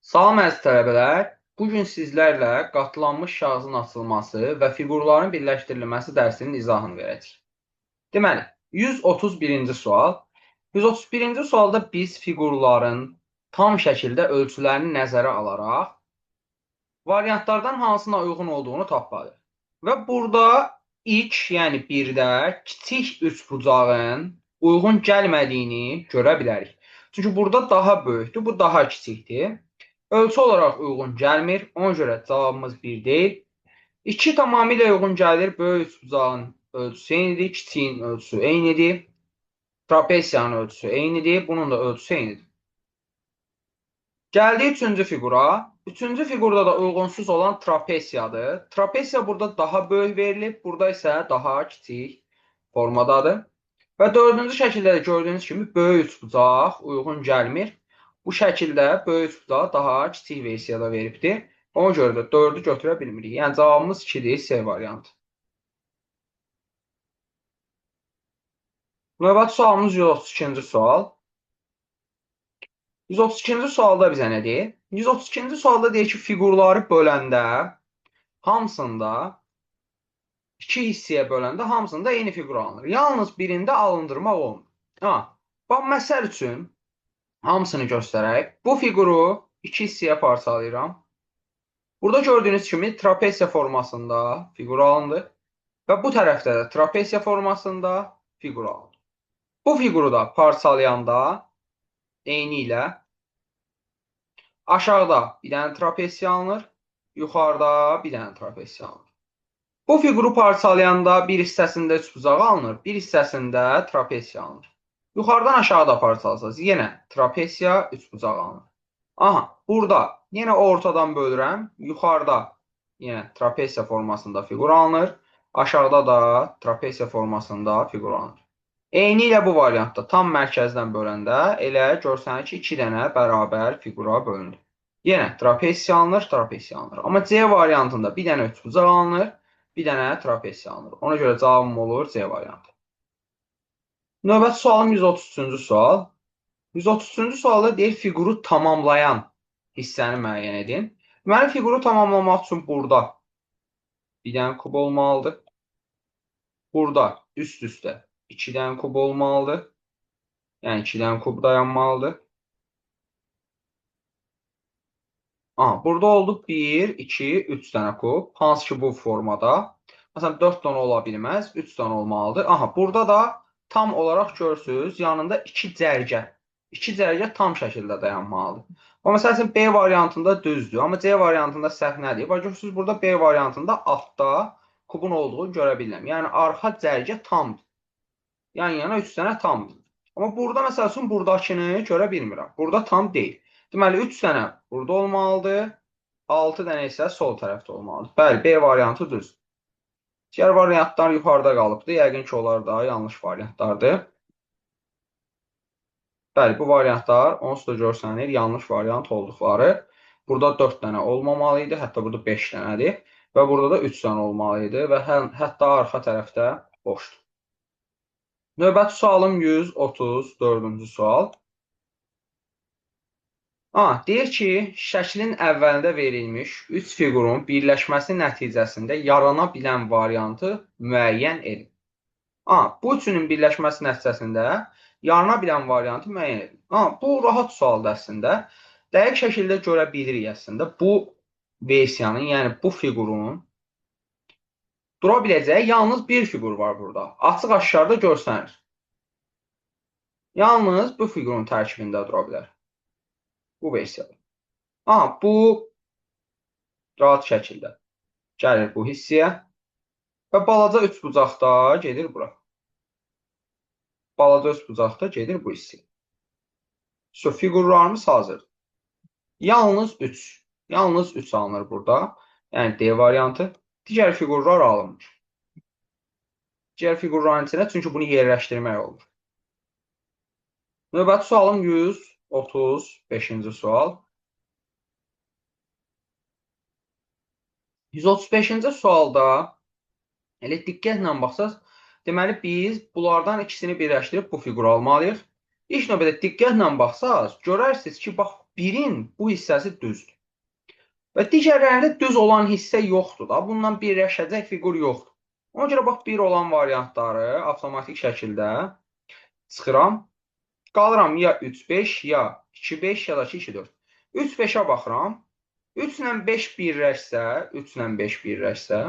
Salam əziz tələbələr, bu gün sizlərlə qatlanmış kağızın açılması və fiqurların birləşdirilməsi dərsinin izahını verəcəyik. Deməli, 131-ci sual. 131-ci sualda biz fiqurların tam şəkildə ölçülərini nəzərə alaraq variantlardan hansına uyğun olduğunu tapmalıyıq. Və burada ilk, yəni 1-də kiçik üçbucağın uyğun gəlmədiyini görə bilərik. Çünki burada daha böyükdür, bu daha kiçikdir. Ölçü olaraq uyğun gəlmir. Ona görə cavabımız 1 deyil. 2 tamamilə uyğun gəlir. Böyük üçbucağın ölçüsü eynidir, kiçiyin ölçüsü eynidir. Trapesiyanın ölçüsü eynidir, bunun da ölçüsü eynidir. Gəldik üçüncü fiqura. Üçüncü fiqurda da uyğunsuz olan trapesiyadır. Trapesiya burada daha böyük verilib, burada isə daha kiçik formadadır. Və dördüncü şəkildə də gördüyünüz kimi böyük üçbucaq uyğun gəlmir. Bu şəkildə böyük üçbucağı daha kiçik versiyada veribdir. Ona görə də 4-ü götürə bilmirik. Yəni cavabımız 2-dir, C variantı. Növbəti sualımız 132-ci sual. 132-ci sualda bizə nə deyir? 132-ci sualda deyir ki, fiqurları böləndə hamısında iki hissəyə böləndə hamısında eyni fiqur alınır. Yalnız birində alındırmaq olmur. Ha, bax, məsəl üçün hamısını göstərək. Bu fiquru iki hissəyə parçalayıram. Burada gördüyünüz kimi trapesiya formasında fiqur alındı. Və bu tərəfdə də trapesiya formasında fiqur alındı. Bu fiquru da parçalayanda eyni ilə aşağıda bir dənə trapesiya alınır, yuxarıda bir dənə trapesiya alınır. Bu fiquru parçalayanda bir hissəsində üçbucaq alınır, bir hissəsində trapesiya alınır. Yuxarıdan aşağıda parçalasaz, yenə trapesiya üçbucaq alınır. Aha, burada yenə ortadan bölürəm. Yuxarıda yenə trapesiya formasında fiqur alınır. Aşağıda da trapesiya formasında fiqur alınır. Eyni ilə bu variantda tam mərkəzdən böləndə elə görsənir ki, 2 dənə bərabər fiqura bölünür. Yenə trapesiya alınır, trapesiya alınır. Amma C variantında bir dənə üçbucaq alınır, bir dənə trapesiya alınır. Ona görə cavabım olur C variantı. Növbəti sualım 133-cü sual. 133-cü sualda deyir, fiquru tamamlayan hissəni müəyyən edin. Deməli, fiquru tamamlamaq üçün burada bir dənə kub olmalıdır. Burada üst-üstə 2 dənə kub olmalıdır. Yəni 2 dənə kub dayanmalıdır. Aha, burada oldu 1, 2, 3 dənə kub. Hansı ki bu formada. Məsələn, 4 dənə ola bilməz, 3 dənə olmalıdır. Aha, burada da tam olaraq görürsünüz, yanında 2 cərgə. 2 cərgə tam şəkildə dayanmalıdır. O, məsəl üçün, B variantında düzdür, amma C variantında səhv nədir? Bax, görürsünüz, burada B variantında altda kubun olduğunu görə bilirəm. Yəni, arxa cərgə tamdır. Yan-yana 3 dənə tamdır. Amma burada, məsəl üçün, buradakını görə bilmirəm. Burada tam deyil. Deməli, 3 dənə burada olmalıdır, 6 dənə isə sol tərəfdə olmalıdır. Bəli, B variantı düzdür. Digər variantlar yuxarıda qalıbdır. Yəqin ki, onlar da yanlış variantlardır. Bəli, bu variantlar onsuz da görsənir, yanlış variant olduqları. Burada 4 dənə olmamalı idi, hətta burada 5 dənədir. Və burada da 3 dənə olmalı idi və hətta arxa tərəfdə boşdur. Növbəti sualım 134-cü sual. Ha, deyir ki, şəklin əvvəlində verilmiş 3 fiqurun birləşməsi nəticəsində yarana bilən variantı müəyyən edin. Ha, bu üçünün birləşməsi nəticəsində yarana bilən variantı müəyyən edin. Ha, bu rahat sualdır əslində. Dəqiq şəkildə görə bilirik əslində bu versiyanın, yəni bu fiqurun dura biləcəyi yalnız bir fiqur var burada. Açıq aşkarda görsənir. Yalnız bu fiqurun tərkibində dura bilər. Bu versiyada. Aha, bu rahat şəkildə gəlir bu hissəyə və balaca üçbucaqda gedir bura. Balaca üçbucaqda gedir bu hissəyə. So, fiqurlarımız hazırdır. Yalnız 3. Yalnız 3 alınır burada. Yəni D variantı. Digər fiqurlar alınmır. Digər fiqurların içinə, çünki bunu yerləşdirmək olur. Növbəti sualım 135-ci sual. 135-ci sualda elə diqqətlə baxsaq, deməli biz bunlardan ikisini birləşdirib bu fiquru almalıyıq. İlk növbədə diqqətlə baxsaq, görərsiniz ki, bax 1-in bu hissəsi düzdür. Və digərlərində düz olan hissə yoxdur da. Bundan birləşəcək fiqur yoxdur. Ona görə bax 1 olan variantları avtomatik şəkildə çıxıram. Qalıram ya 3-5, ya 2-5, ya da ki 2-4. 3-5-ə baxıram. 3 ilə 5 birləşsə, 3 ilə 5 birləşsə,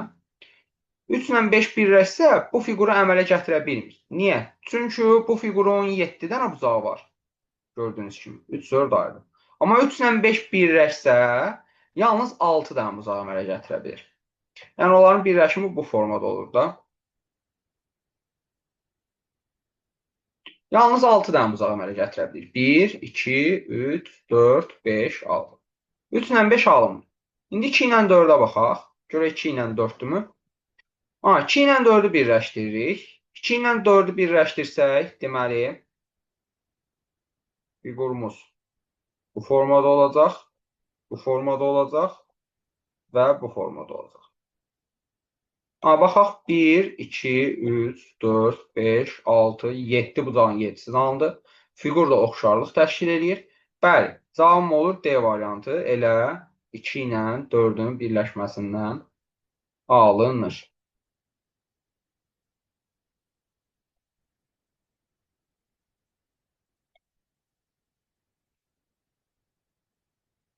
3 ilə 5 birləşsə bu fiquru əmələ gətirə bilmir. Niyə? Çünki bu fiqurun 7 dənə bucağı var. Gördüyünüz kimi 3, 4 ayrı. Amma 3 ilə 5 birləşsə yalnız 6 dənə bucaq əmələ gətirə bilir. Yəni onların birləşimi bu formada olur da. Yalnız 6 dənə bucaq əmələ gətirə bilir. 1, 2, 3, 4, 5, 6. 3 ilə 5 alınmır. İndi 2 ilə 4-ə baxaq. Görək 2 ilə 4-dürmü? 2 ilə 4-ü birləşdiririk. 2 ilə 4-ü birləşdirsək, deməli, fiqurumuz bu formada olacaq, bu formada olacaq və bu formada olacaq. Baxaq, 1, 2, 3, 4, 5, 6, 7 bucağın 7-si alındı. Fiqur da oxşarlıq təşkil eləyir. Bəli, cavabım olur D variantı. Elə 2 ilə 4-ün birləşməsindən alınır.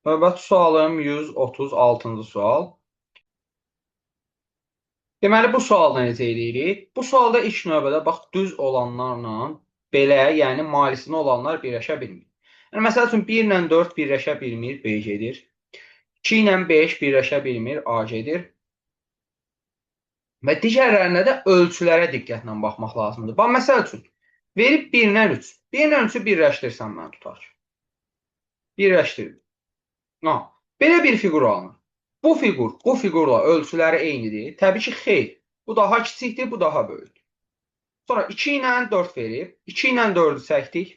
Növbəti sualım 136-cı sual. Deməli, bu sualda necə eləyirik? Bu sualda ilk növbədə bax, düz olanlarla belə, yəni malisini olanlar birləşə bilmir. Yəni, məsəl üçün, 1 ilə 4 birləşə bilmir, B gedir. 2 ilə 5 birləşə bilmir, A gedir. Və digərlərində də ölçülərə diqqətlə baxmaq lazımdır. Bax, məsəl üçün, verib 1 ilə 3. 1 ilə 3-ü birləşdirsəm mən tutar. Birləşdirdim. Belə bir fiqur alınır. Bu fiqur, bu fiqurla ölçüləri eynidir. Təbii ki, xeyr. Bu daha kiçikdir, bu daha böyükdür. Sonra 2 ilə 4 verib. 2 ilə 4-ü çəkdik.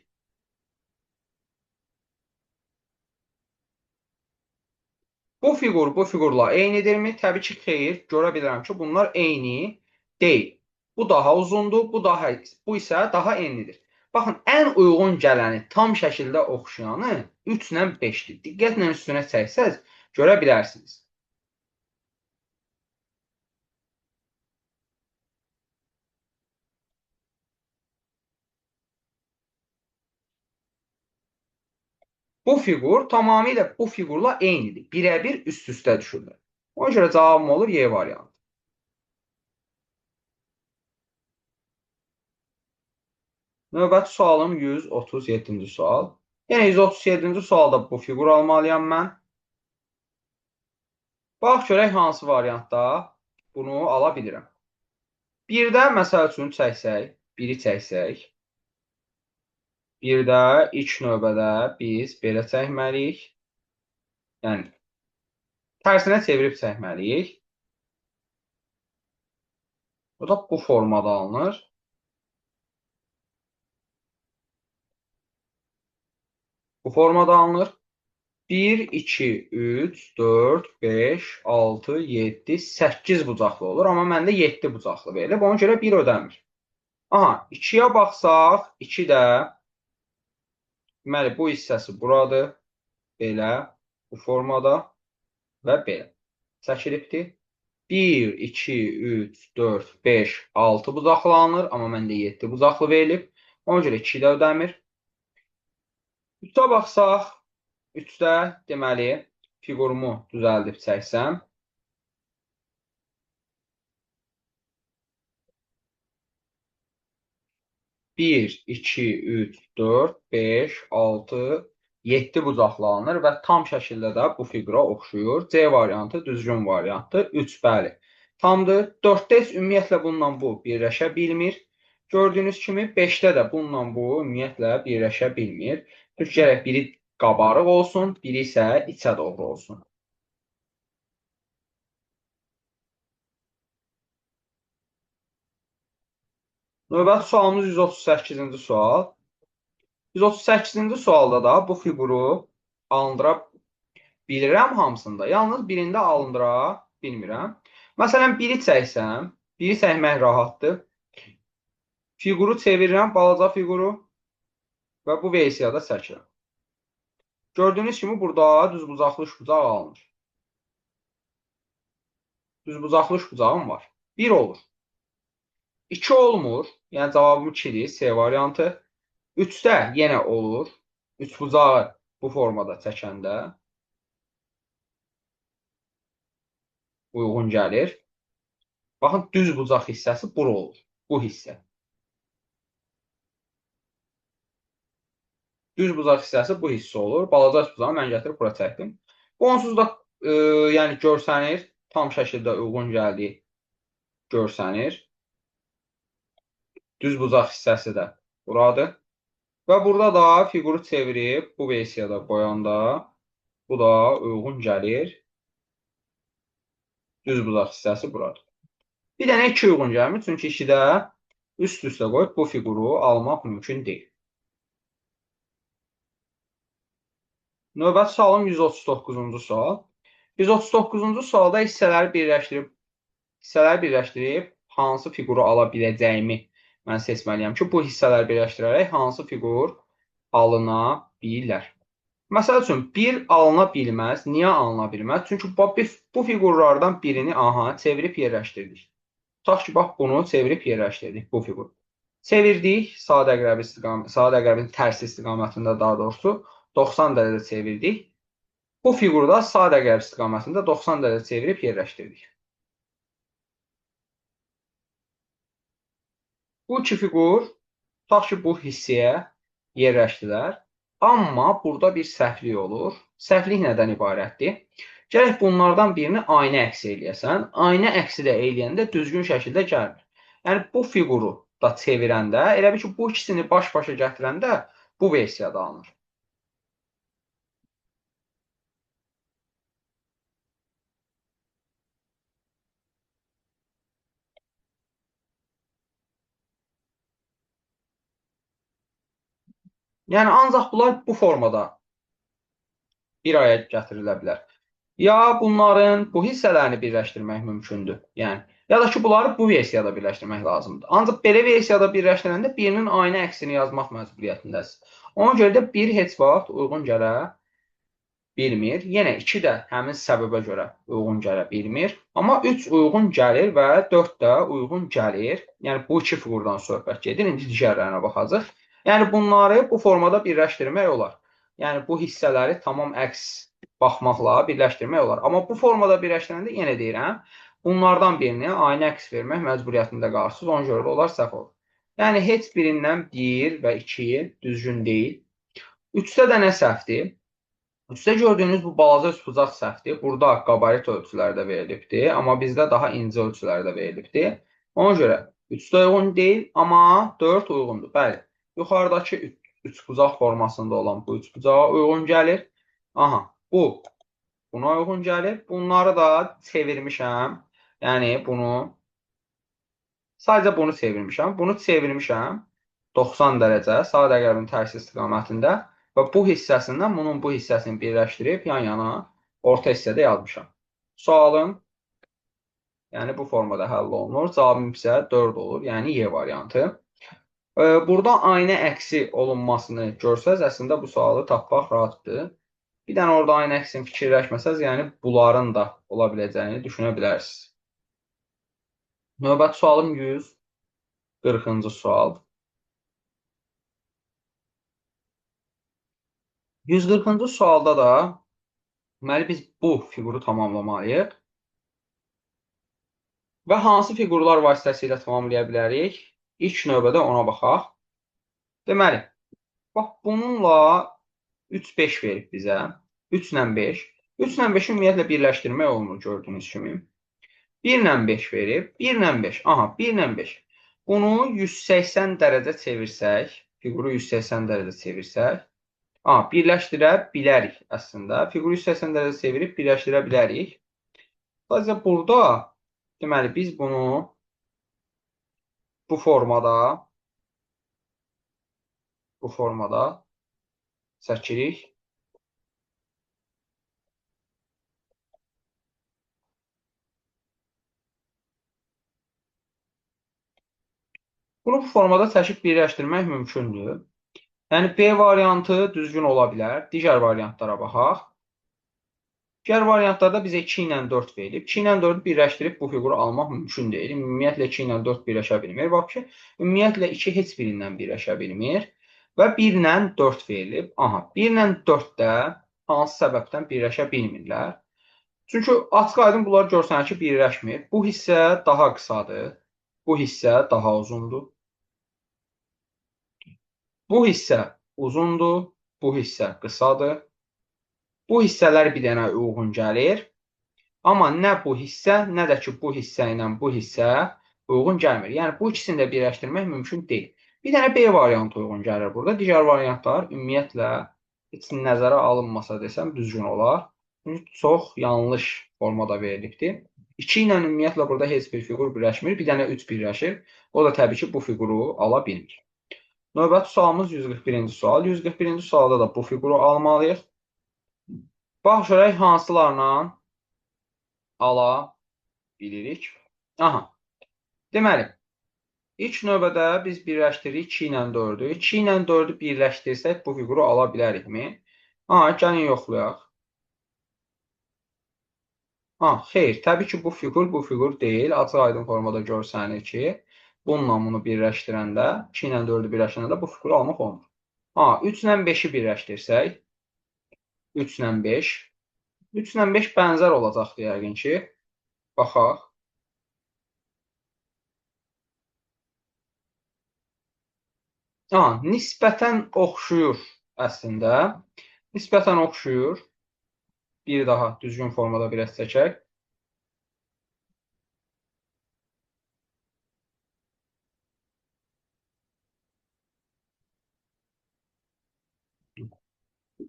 Bu fiqur, bu fiqurla eynidirmi? Təbii ki, xeyr. Görə bilirəm ki, bunlar eyni deyil. Bu daha uzundur, bu isə daha enlidir. Baxın, ən uyğun gələni, tam şəkildə oxşayanı 3 ilə 5-dir. Diqqətlə üstünə çəksəz, görə bilərsiniz. Bu fiqur tamamilə bu fiqurla eynidir. Birəbir üst-üstə düşürlər. Ona görə cavabım olur Y variantı. Növbəti sualım 137-ci sual. Yəni 137-ci sualda bu fiqur almalıyam mən. Bax görək hansı variantda bunu ala bilirəm. Birdə məsəl üçün çəksək, biri çəksək. Bir də ilk növbədə biz belə çəkməliyik. Yəni tərsinə çevirib çəkməliyik. Bu da bu formada alınır. Bu formada alınır. 1, 2, 3, 4, 5, 6, 7, 8 bucaqlı olur. Amma məndə 7 bucaqlı verilib. Ona görə 1 ödənmir. Aha, 2-yə baxsaq, 2 də deməli, bu hissəsi buradır. Belə, bu formada və belə. Çəkilibdir. 1, 2, 3, 4, 5, 6 bucaqlı alınır. Amma məndə 7 bucaqlı verilib. Ona görə 2 də ödənmir. 3-ə baxsaq, 3-də deməli, fiqurumu düzəldib çəksəm. 1, 2, 3, 4, 5, 6, 7 bucaqlı alınır və tam şəkildə də bu fiqura oxşuyur. C variantı düzgün variantdır. 3, bəli. Tamdır. 4-də heç ümumiyyətlə bununla bu birləşə bilmir. Gördüyünüz kimi 5-də də bununla bu ümumiyyətlə birləşə bilmir. Çünki gərək biri qabarıq olsun, biri isə içə doğru olsun. Növbəti sualımız 138-ci sual. 138-ci sualda da bu fiquru alındıra bilirəm hamısında. Yalnız birində alındıra bilmirəm. Məsələn, biri çəksəm, biri çəkmək rahatdır. Fiquru çevirirəm, balaca fiquru və bu versiyada çəkirəm. Gördüyünüz kimi burada düzbucaqlı üçbucaq alınır. Düzbucaqlı üçbucağım var. 1 olur. 2 olmur. Yəni cavabım 2-dir. C variantı. 3-də yenə olur. Üçbucağı bu formada çəkəndə uyğun gəlir. Baxın, düz bucaq hissəsi bura olur. Bu hissə. Düz bucaq hissəsi bu hissə olur. Balaca üçbucağı mən gətirib bura çəkdim. Bu onsuz da yəni görsənir. Tam şəkildə uyğun gəldiyi görsənir. Düz bucaq hissəsi də buradır. Və burada da fiquru çevirib bu versiyada qoyanda bu da uyğun gəlir. Düz bucaq hissəsi buradır. Bir dənə 2 uyğun gəlmir. Çünki 2-də üst-üstə qoyub bu fiquru almaq mümkün deyil. Növbəti sualım 139-cu sual. 139-cu sualda hissələri birləşdirib hansı fiquru ala biləcəyimi mən seçməliyəm ki, bu hissələri birləşdirərək hansı fiqur alına bilər. Məsəl üçün, 1 alına bilməz. Niyə alına bilməz? Çünki bu fiqurlardan birini aha, çevirib yerləşdirdik. Tutaq ki, bax, bunu çevirib yerləşdirdik, bu fiquru. Çevirdik, saat əqrəbin tərs istiqamətində daha doğrusu 90 dərəcə çevirdik. Bu fiquru da saat əqrəb istiqamətində 90 dərəcə çevirib yerləşdirdik. Bu iki fiqur, tutaq ki, bu hissəyə yerləşdilər. Amma burada bir səhvlik olur. Səhvlik nədən ibarətdir? Gərək bunlardan birini ayna əksi eləyəsən. Ayna əksi də eləyəndə düzgün şəkildə gəlmir. Yəni, bu fiquru da çevirəndə, elə bil ki, bu ikisini baş-başa gətirəndə bu versiyada alınır. Yəni, ancaq bunlar bu formada bir aya gətirilə bilər. Ya bunların bu hissələrini birləşdirmək mümkündür. Yəni, ya da ki, bunları bu versiyada birləşdirmək lazımdır. Ancaq belə versiyada birləşdirəndə birinin ayna əksini yazmaq məcburiyyətindəsiniz. Ona görə də bir heç vaxt uyğun gələ bilmir. Yenə 2 də həmin səbəbə görə uyğun gələ bilmir. Amma 3 uyğun gəlir və 4 də uyğun gəlir. Yəni, bu iki fiqurdan söhbət gedir. İndi digərlərinə baxacaq. Yəni, bunları bu formada birləşdirmək olar. Yəni, bu hissələri tamam əks baxmaqla birləşdirmək olar. Amma bu formada birləşdirəndə yenə deyirəm, bunlardan birini ayna əks vermək məcburiyyətində qalırsınız. Ona görə də onlar səhv olur. Yəni, heç birindən 1 və 2 düzgün deyil. 3-də də nə səhvdir? 3-də gördüyünüz bu balaca üçbucaq səhvdir. Burada qabarit ölçülərdə verilibdir, amma bizdə daha incə ölçülərdə verilibdir. Ona görə 3-də uyğun deyil, amma 4 uyğundur. Bəli. Yuxarıdakı üçbucaq formasında olan bu üçbucağa uyğun gəlir. Aha, bu buna uyğun gəlir. Bunları da çevirmişəm. Yəni, bunu, sadəcə bunu çevirmişəm. Bunu çevirmişəm 90 dərəcə saat əqrəbinin tərs istiqamətində və bu hissəsindən bunun bu hissəsini birləşdirib yan-yana orta hissədə yazmışam. Sualım, yəni bu formada həll olunur. Cavabım isə 4 olur, yəni Y variantı. Burada ayna əksi olunmasını görsəz, əslində bu sualı tapmaq rahatdır. Bir dənə orada ayna əksini fikirləşməsəz, yəni bunların da ola biləcəyini düşünə bilərsiniz. Növbəti sualım 140-cı sual. 140-cı sualda da deməli biz bu fiquru tamamlamalıyıq. Və hansı fiqurlar vasitəsilə tamamlaya bilərik? İlk növbədə ona baxaq. Deməli, bax bununla 3, 5 verib bizə. 3 ilə 5. 3 ilə 5-i ümumiyyətlə birləşdirmək olmur gördüyünüz kimi. 1 ilə 5 verib. 1 ilə 5. Aha, 1 ilə 5. Bunu 180 dərəcə çevirsək, fiquru 180 dərəcə çevirsək, aha, birləşdirə bilərik əslində. Fiquru 180 dərəcə çevirib birləşdirə bilərik. Sadəcə burada, deməli, biz bunu bu formada çəkirik. Bunu bu formada çəkib birləşdirmək mümkündür. Yəni B variantı düzgün ola bilər. Digər variantlara baxaq. Digər variantlarda bizə 2 ilə 4 verilib. 2 ilə 4-ü birləşdirib bu fiquru almaq mümkün deyil. Ümumiyyətlə 2 ilə 4 birləşə bilmir. Bax ki, ümumiyyətlə 2 heç birindən birləşə bilmir. Və 1 ilə 4 verilib. Aha, 1 ilə 4 də hansı səbəbdən birləşə bilmirlər? Çünki açıq aydın bunlar görsənir ki, birləşmir. Bu hissə daha qısadır. Bu hissə daha uzundur. Bu hissə uzundur. Bu hissə qısadır. Bu hissələr bir dənə uyğun gəlir. Amma nə bu hissə, nə də ki bu hissə ilə bu hissə uyğun gəlmir. Yəni bu ikisini də birləşdirmək mümkün deyil. Bir dənə B variantı uyğun gəlir burada. Digər variantlar ümumiyyətlə heç nəzərə alınmasa desəm düzgün olar. Çünki çox yanlış formada verilibdir. 2 ilə ümumiyyətlə burada heç bir fiqur birləşmir. Bir dənə 3 birləşir. O da təbii ki bu fiquru ala bilmir. Növbəti sualımız 141-ci sual. 141-ci sualda da bu fiquru almalıyıq. Bax görək hansılarla ala bilirik. Aha. Deməli, ilk növbədə biz birləşdiririk 2 ilə 4-ü. 2 ilə 4-ü birləşdirsək bu fiquru ala bilərikmi? Aha, gəlin yoxlayaq. Ha, xeyr, təbii ki, bu fiqur deyil. Açıq aydın formada görsənir ki, bununla bunu birləşdirəndə, 2 ilə 4-ü birləşdirəndə bu fiquru almaq olmur. Ha, 3 ilə 5-i birləşdirsək, 3 ilə 5. 3 ilə 5 bənzər olacaqdır yəqin ki. Baxaq. Ha, nisbətən oxşuyur əslində. Nisbətən oxşuyur. Bir daha düzgün formada biraz çəkək.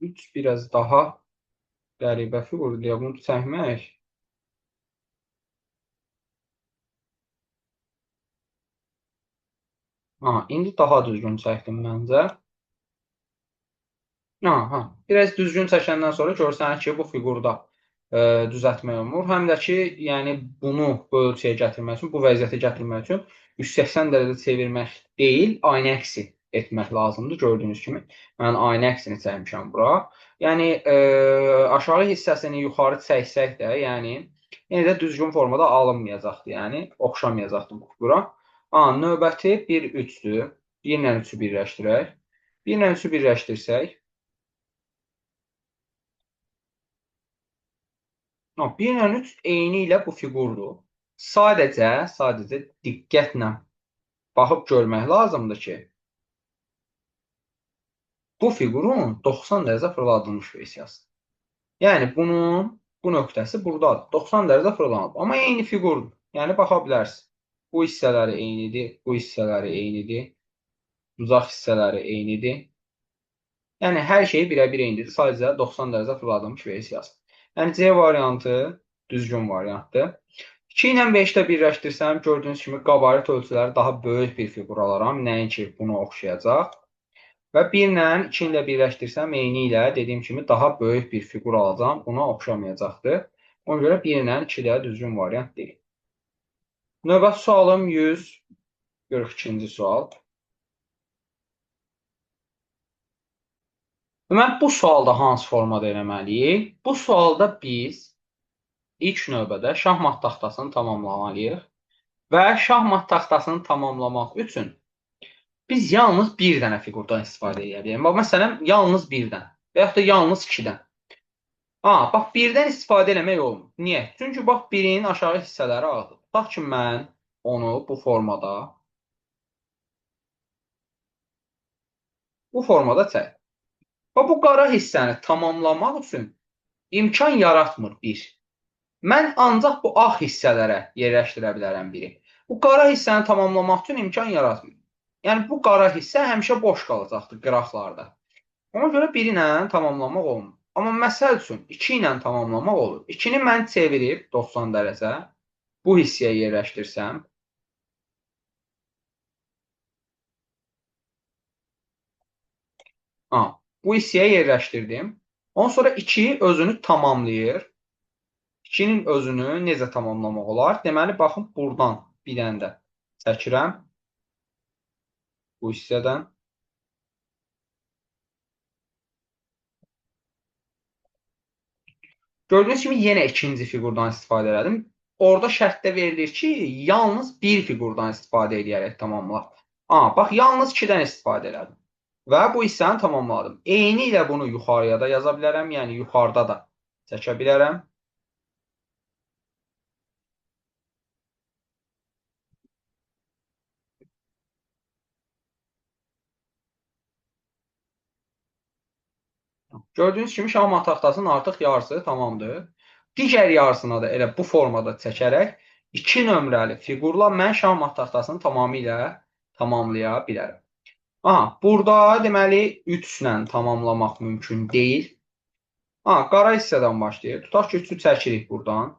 Üç biraz daha qəribə fiqurdur deyə bunu çəkmək. Aha, indi daha düzgün çəkdim məncə. Aha, biraz düzgün çəkəndən sonra görsənir ki, bu fiqurda düzəltmək olmur. Həm də ki, yəni bunu bu ölçüyə gətirmək üçün, bu vəziyyətə gətirmək üçün 180 dərəcə çevirmək deyil, ayna əksi etmək lazımdır. Gördüyünüz kimi mən ayna əksini çəkmişəm bura. Yəni aşağı hissəsini yuxarı çəksək də, yəni yenə də düzgün formada alınmayacaqdır. Yəni oxşamayacaqdır bu fiqura. Ha, növbəti 1 3-dür. 1 ilə 3-ü birləşdirək. 1 ilə 3-ü birləşdirsək, 1 ilə 3 eyni ilə bu fiqurdur. Sadəcə diqqətlə baxıb görmək lazımdır ki, bu fiqurun 90 dərəcə fırladılmış versiyasıdır. Yəni bunun bu nöqtəsi buradadır. 90 dərəcə fırlanıb. Amma eyni fiqurdur. Yəni baxa bilərsiniz. Bu hissələri eynidir, bu hissələri eynidir, uzaq hissələri eynidir. Yəni hər şey birə-bir eynidir. Sadəcə 90 dərəcə fırladılmış versiyası. Yəni C variantı düzgün variantdır. 2 ilə 5-də birləşdirsəm, gördüyünüz kimi qabarit ölçüləri daha böyük bir fiqur alaram, nəinki buna oxşayacaq. Və 1 ilə 2-ni də birləşdirsəm, eyni ilə dediyim kimi daha böyük bir fiqur alacağam, buna oxşamayacaqdır. Ona görə 1 ilə 2 də düzgün variant deyil. Növbəti sualım 142-ci sual. Deməli, bu sualda hansı formada eləməliyik? Bu sualda biz ilk növbədə şahmat taxtasını tamamlamalıyıq və şahmat taxtasını tamamlamaq üçün biz yalnız bir dənə fiqurdan istifadə edə bilərik. Bax, məsələn, yalnız birdən və yaxud da yalnız ikidən. Ha, bax, birdən istifadə eləmək olmur. Niyə? Çünki bax, birin aşağı hissələri ağdır. Tutaq ki, mən onu bu formada çək. Bax, bu qara hissəni tamamlamaq üçün imkan yaratmır bir. Mən ancaq bu ağ hissələrə yerləşdirə bilərəm biri. Bu qara hissəni tamamlamaq üçün imkan yaratmır. Yəni, bu qara hissə həmişə boş qalacaqdır qıraqlarda. Ona görə biri ilə tamamlamaq olmur. Amma məsəl üçün 2 ilə tamamlamaq olur. 2-ni mən çevirib 90 dərəcə bu hissəyə yerləşdirsəm, ha, bu hissəyə yerləşdirdim. Ondan sonra 2 özünü tamamlayır. 2-nin özünü necə tamamlamaq olar? Deməli, baxın, buradan bir dənə də çəkirəm. Bu hissədən. Gördüyünüz kimi yenə ikinci fiqurdan istifadə elədim. Orada şərtdə verilir ki, yalnız bir fiqurdan istifadə edərək tamamla. Bax, yalnız 2-dən istifadə elədim. Və bu hissəni tamamladım. Eyni ilə bunu yuxarıya da yaza bilərəm. Yəni, yuxarıda da çəkə bilərəm. Gördüyünüz kimi şahmat taxtasının artıq yarısı tamamdır. Digər yarısına da elə bu formada çəkərək 2 nömrəli fiqurla mən şahmat taxtasını tamamilə tamamlaya bilərəm. Aha, burada deməli 3 ilə tamamlamaq mümkün deyil. Aha, qara hissədən başlayır. Tutaq ki, 3-ü çəkirik buradan.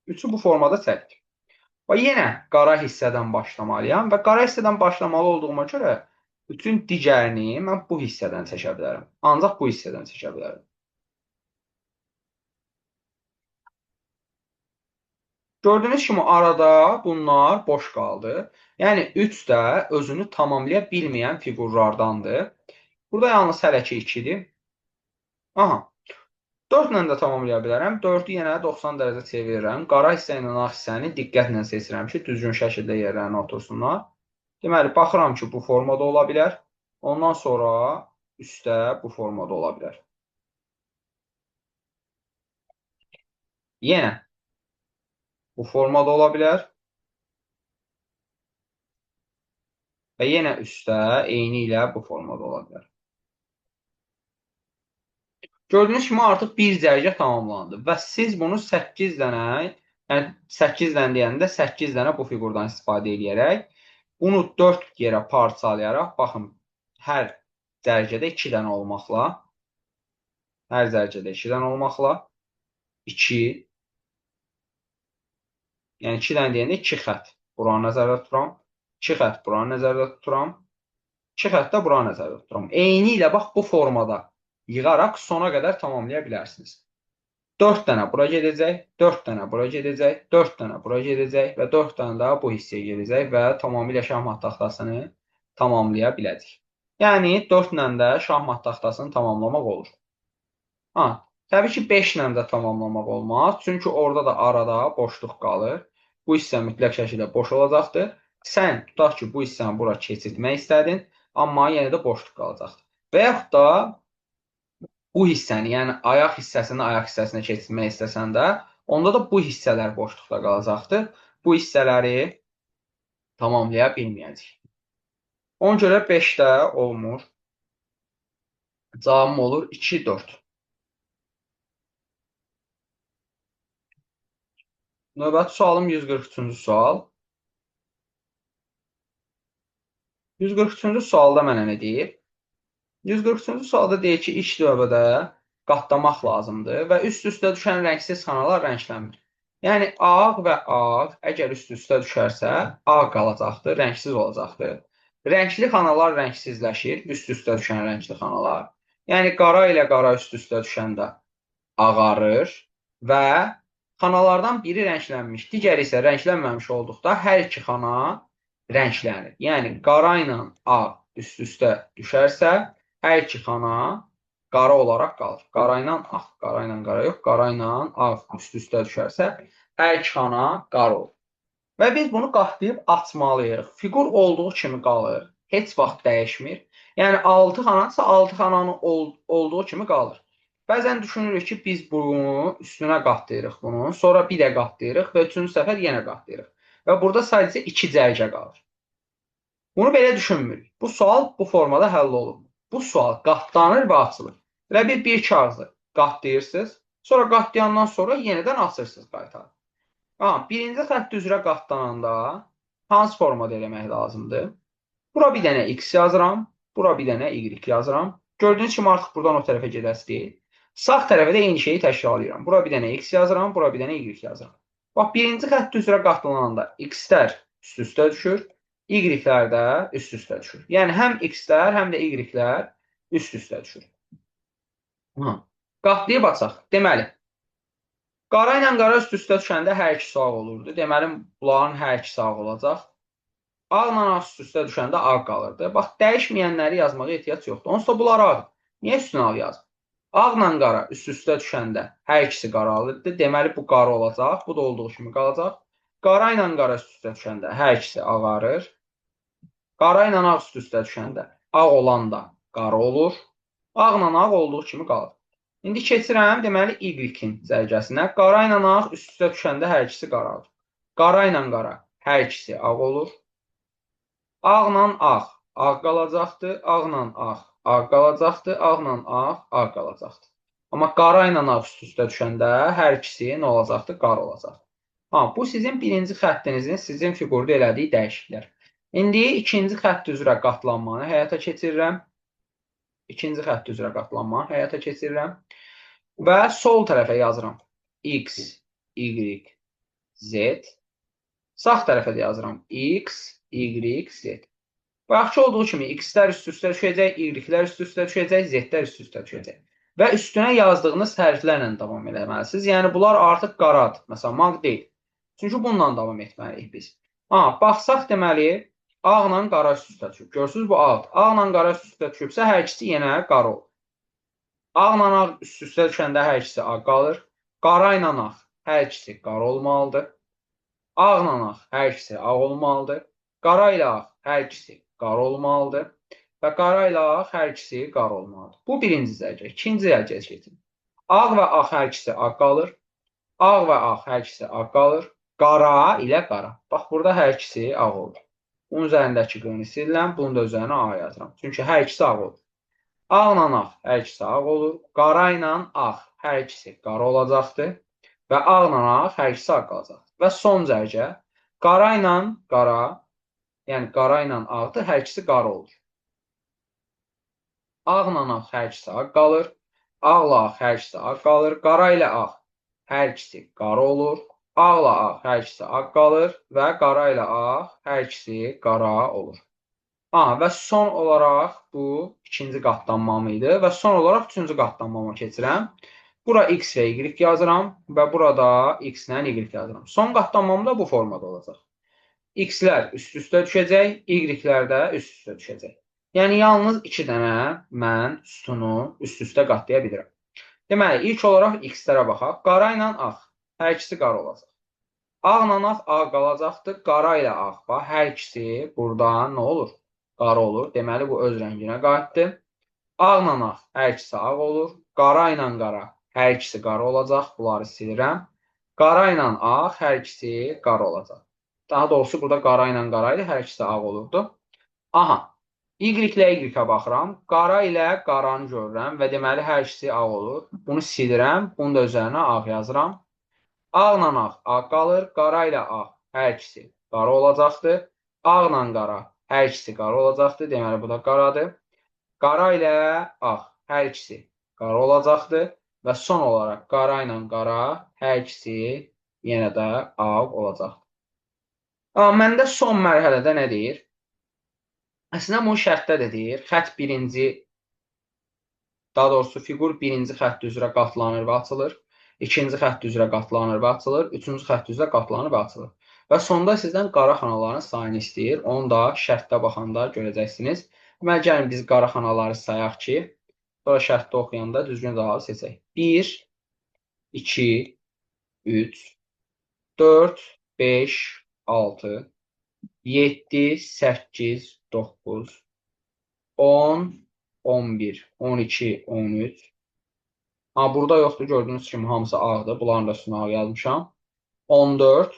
3-ü bu formada çəkdik. Və yenə qara hissədən başlamalıyam və qara hissədən başlamalı olduğuma görə bütün digərini mən bu hissədən çəkə bilərəm. Ancaq bu hissədən çəkə bilərəm. Gördüyünüz kimi arada bunlar boş qaldı. Yəni 3 də özünü tamamlaya bilməyən fiqurlardandır. Burada yalnız hələ ki 2-dir. Aha. 4 ilə də tamamlaya bilərəm. 4-ü yenə 90 dərəcə çevirirəm. Qara hissə ilə ağ hissəni diqqətlə seçirəm ki, düzgün şəkildə yerlərinə otursunlar. Deməli, baxıram ki, bu formada ola bilər. Ondan sonra üstə bu formada ola bilər. Yenə bu formada ola bilər. Və yenə üstə eyni ilə bu formada ola bilər. Gördüyünüz kimi artıq bir cərgə tamamlandı və siz bunu 8 dənə, yəni 8 dənə deyəndə 8 dənə bu fiqurdan istifadə edərək bunu 4 yerə parçalayaraq, baxın, hər cərgədə 2 dənə olmaqla, hər cərgədə 2 dənə olmaqla 2, yəni 2 dənə deyəndə 2 xətt buranı nəzərdə tuturam, 2 xətt buranı nəzərdə tuturam, 2 xətt də buranı nəzərdə tuturam. Eyni ilə bax bu formada yığaraq sona qədər tamamlaya bilərsiniz. 4 dənə bura gedəcək, 4 dənə bura gedəcək, 4 dənə bura gedəcək və 4 dənə daha bu hissəyə gedəcək və tamamilə şahmat taxtasını tamamlaya biləcək. Yəni 4 ilə də şahmat taxtasını tamamlamaq olur. Ha, təbii ki 5 ilə də tamamlamaq olmaz. Çünki orada da arada boşluq qalır. Bu hissə mütləq şəkildə boş olacaqdır. Sən tutaq ki, bu hissəni bura keçirtmək istədin, amma yenə də boşluq qalacaqdır. Və yaxud da bu hissəni, yəni ayaq hissəsini ayaq hissəsinə keçirmək istəsən də, onda da bu hissələr boşluqda qalacaqdır. Bu hissələri tamamlaya bilməyəcək. Ona görə 5 də olmur. Cavabım olur 2, 4. Növbəti sualım 143-cü sual. 143-cü sualda mənə nə deyir? 143-cü sualda deyir ki, ilk növbədə qatlamaq lazımdır və üst-üstə düşən rəngsiz xanalar rənglənmir. Yəni, ağ və ağ əgər üst-üstə düşərsə, ağ qalacaqdır, rəngsiz olacaqdır. Rəngli xanalar rəngsizləşir, üst-üstə düşən rəngli xanalar. Yəni, qara ilə qara üst-üstə düşəndə ağarır və xanalardan biri rənglənmiş, digəri isə rənglənməmiş olduqda hər iki xana rənglənir. Yəni, qara ilə ağ üst-üstə düşərsə, hər iki xana qara olaraq qalır. Qara ilə ağ, qara ilə qara yox, qara ilə ağ üst-üstə düşərsə, hər iki xana qara olur. Və biz bunu qatlayıb açmalıyıq. Fiqur olduğu kimi qalır. Heç vaxt dəyişmir. Yəni 6 xanadırsa 6 xananın olduğu kimi qalır. Bəzən düşünürük ki, biz bunu üstünə qatlayırıq bunu, sonra bir də qatlayırıq və üçüncü səfər yenə qatlayırıq. Və burada sadəcə 2 cərgə qalır. Bunu belə düşünmürük. Bu sual bu formada həll olunmur. Bu sual qatlanır və açılır. Elə bir kağızı qatlayırsınız, sonra qatlayandan sonra yenidən açırsınız qaytarıb. Birinci xətt üzrə qatlananda hansı formada eləmək lazımdır? Bura bir dənə x yazıram, bura bir dənə y yazıram. Gördüyünüz kimi artıq buradan o tərəfə gedəsi deyil. Sağ tərəfə də eyni şeyi təkrarlayıram. Bura bir dənə x yazıram, bura bir dənə y yazıram. Bax, birinci xətt üzrə qatlananda x-lər üst-üstə düşür, y-lər də üst-üstə düşür. Yəni, həm x-lər, həm də y-lər üst-üstə düşür. Qatlayıb açaq. Deməli, qara ilə qara üst-üstə düşəndə hər ikisi ağ olurdu. Deməli, bunların hər ikisi ağ olacaq. Ağ ilə ağ üst-üstə düşəndə ağ qalırdı. Bax, dəyişməyənləri yazmağa ehtiyac yoxdur. Onsuz da bunlar ağ. Niyə üstünə ağ yazdım? Ağla qara üst-üstə düşəndə hər ikisi qaralıdır. Deməli, bu qara olacaq. Bu da olduğu kimi qalacaq. Qara ilə qara üst-üstə düşəndə hər ikisi ağarır. Qara ilə ağ üst-üstə düşəndə ağ olan da qara olur. Ağla ağ olduğu kimi qalır. İndi keçirəm, deməli, Y-in cərgəsinə. Qara ilə ağ üst-üstə düşəndə hər ikisi qaradır. Qara ilə qara hər ikisi ağ olur. Ağla ağ, ağ qalacaqdır. Ağla ağ, ağ qalacaqdır. Ağla ağ, ağ qalacaqdır. Amma qara ilə ağ üst-üstə düşəndə hər ikisi nə olacaqdır? Qara olacaqdır. Ha, bu sizin birinci xəttinizin sizin fiqurda elədiyi dəyişikliklər. İndi ikinci xətt üzrə qatlanmanı həyata keçirirəm. İkinci xətt üzrə qatlanmanı həyata keçirirəm. Və sol tərəfə yazıram. X, Y, Z. Sağ tərəfə də yazıram. X, Y, Z. Bayaqki olduğu kimi X-lər üst-üstə düşəcək, Y-lər üst-üstə düşəcək, Z-lər üst-üstə düşəcək. Və üstünə yazdığınız hərflərlə davam eləməlisiniz. Yəni, bunlar artıq qaradır. Məsələn, mag deyil. Çünki bununla davam etməliyik biz. Ha, baxsaq deməli, ağla qara üst-üstə düşüb. Görürsünüz, bu ağdır. Ağla qara üst-üstə düşübsə, hər ikisi yenə qara olur. Ağla ağ üst-üstə düşəndə hər ikisi ağ qalır. Qara ilə ağ hər ikisi qara olmalıdır. Ağla ağ hər ikisi ağ olmalıdır. Qara ilə ağ hər ikisi qara olmalıdır. Və qara ilə ağ hər ikisi qara olmalıdır. Bu birinci cərgə. İkinci cərgəyə keçirim. Ağ və ağ hər ikisi ağ qalır. Ağ və ağ hər ikisi ağ qalır. Qara ilə qara. Bax, burada hər ikisi ağ olur. Bunun üzərindəki qını silirəm, bunun da üzərinə A yazıram. Çünki hər ikisi ağ olur. Ağla ağ hər ikisi ağ olur. Qara ilə ağ hər ikisi qara olacaqdır. Və ağla ağ hər ikisi ağ qalacaqdır. Və son cərgə qara ilə qara, yəni qara ilə ağdır, hər ikisi qara olur. Ağla ağ hər ikisi ağ qalır. Ağla ağ hər ikisi ağ qalır. Qara ilə ağ hər ikisi qara olur. Ağla ağ hər ikisi ağ qalır və qara ilə ağ hər ikisi qara olur. Ha, və son olaraq bu ikinci qatlanmam idi və son olaraq üçüncü qatlanmama keçirəm. Bura X və Y yazıram və burada X ilə Y yazıram. Son qatlanmam da bu formada olacaq. X-lər üst-üstə düşəcək, Y-lər də üst-üstə düşəcək. Yəni, yalnız iki dənə mən sütunu üst-üstə qatlaya bilirəm. Deməli, ilk olaraq X-lərə baxaq. Qara ilə ağ. Hər ikisi qara olacaq. Ağla ağ, ağ qalacaqdır. Qara ilə ağ. Bax, hər ikisi burada nə olur? Qara olur. Deməli, bu öz rənginə qayıtdı. Ağla ağ, hər ikisi ağ olur. Qara ilə qara, hər ikisi qara olacaq. Bunları silirəm. Qara ilə ağ, hər ikisi qara olacaq. Daha doğrusu, burada qara ilə qara idi, hər ikisi ağ olurdu. Aha, Y ilə Y-ə baxıram. Qara ilə qaranı görürəm və deməli, hər ikisi ağ olur. Bunu silirəm, bunu da üzərinə ağ yazıram. Ağla ağ, ağ qalır. Qara ilə ağ, hər ikisi qara olacaqdır. Ağla qara, hər ikisi qara olacaqdır. Deməli, bu da qaradır. Qara ilə ağ, hər ikisi qara olacaqdır. Və son olaraq qara ilə qara, hər ikisi yenə də ağ olacaqdır. Məndə son mərhələdə nə deyir? Əslində, bunu şərtdə də deyir. Xətt birinci, daha doğrusu fiqur birinci xətt üzrə qatlanır və açılır. İkinci xətt üzrə qatlanır və açılır. Üçüncü xətt üzrə qatlanır və açılır. Və sonda sizdən qara xanaların sayını istəyir. Onu da şərtdə baxanda görəcəksiniz. Deməli, gəlin biz qara xanaları sayaq ki, sonra şərtdə oxuyanda düzgün cavabı seçək. 1, 2, 3, 4, 5, 6, 7, 8, 9, 10, 11, 12, 13. Ha, burada yoxdur. Gördüyünüz kimi hamısı ağdır. Bunların da üstünə ağ yazmışam. 14,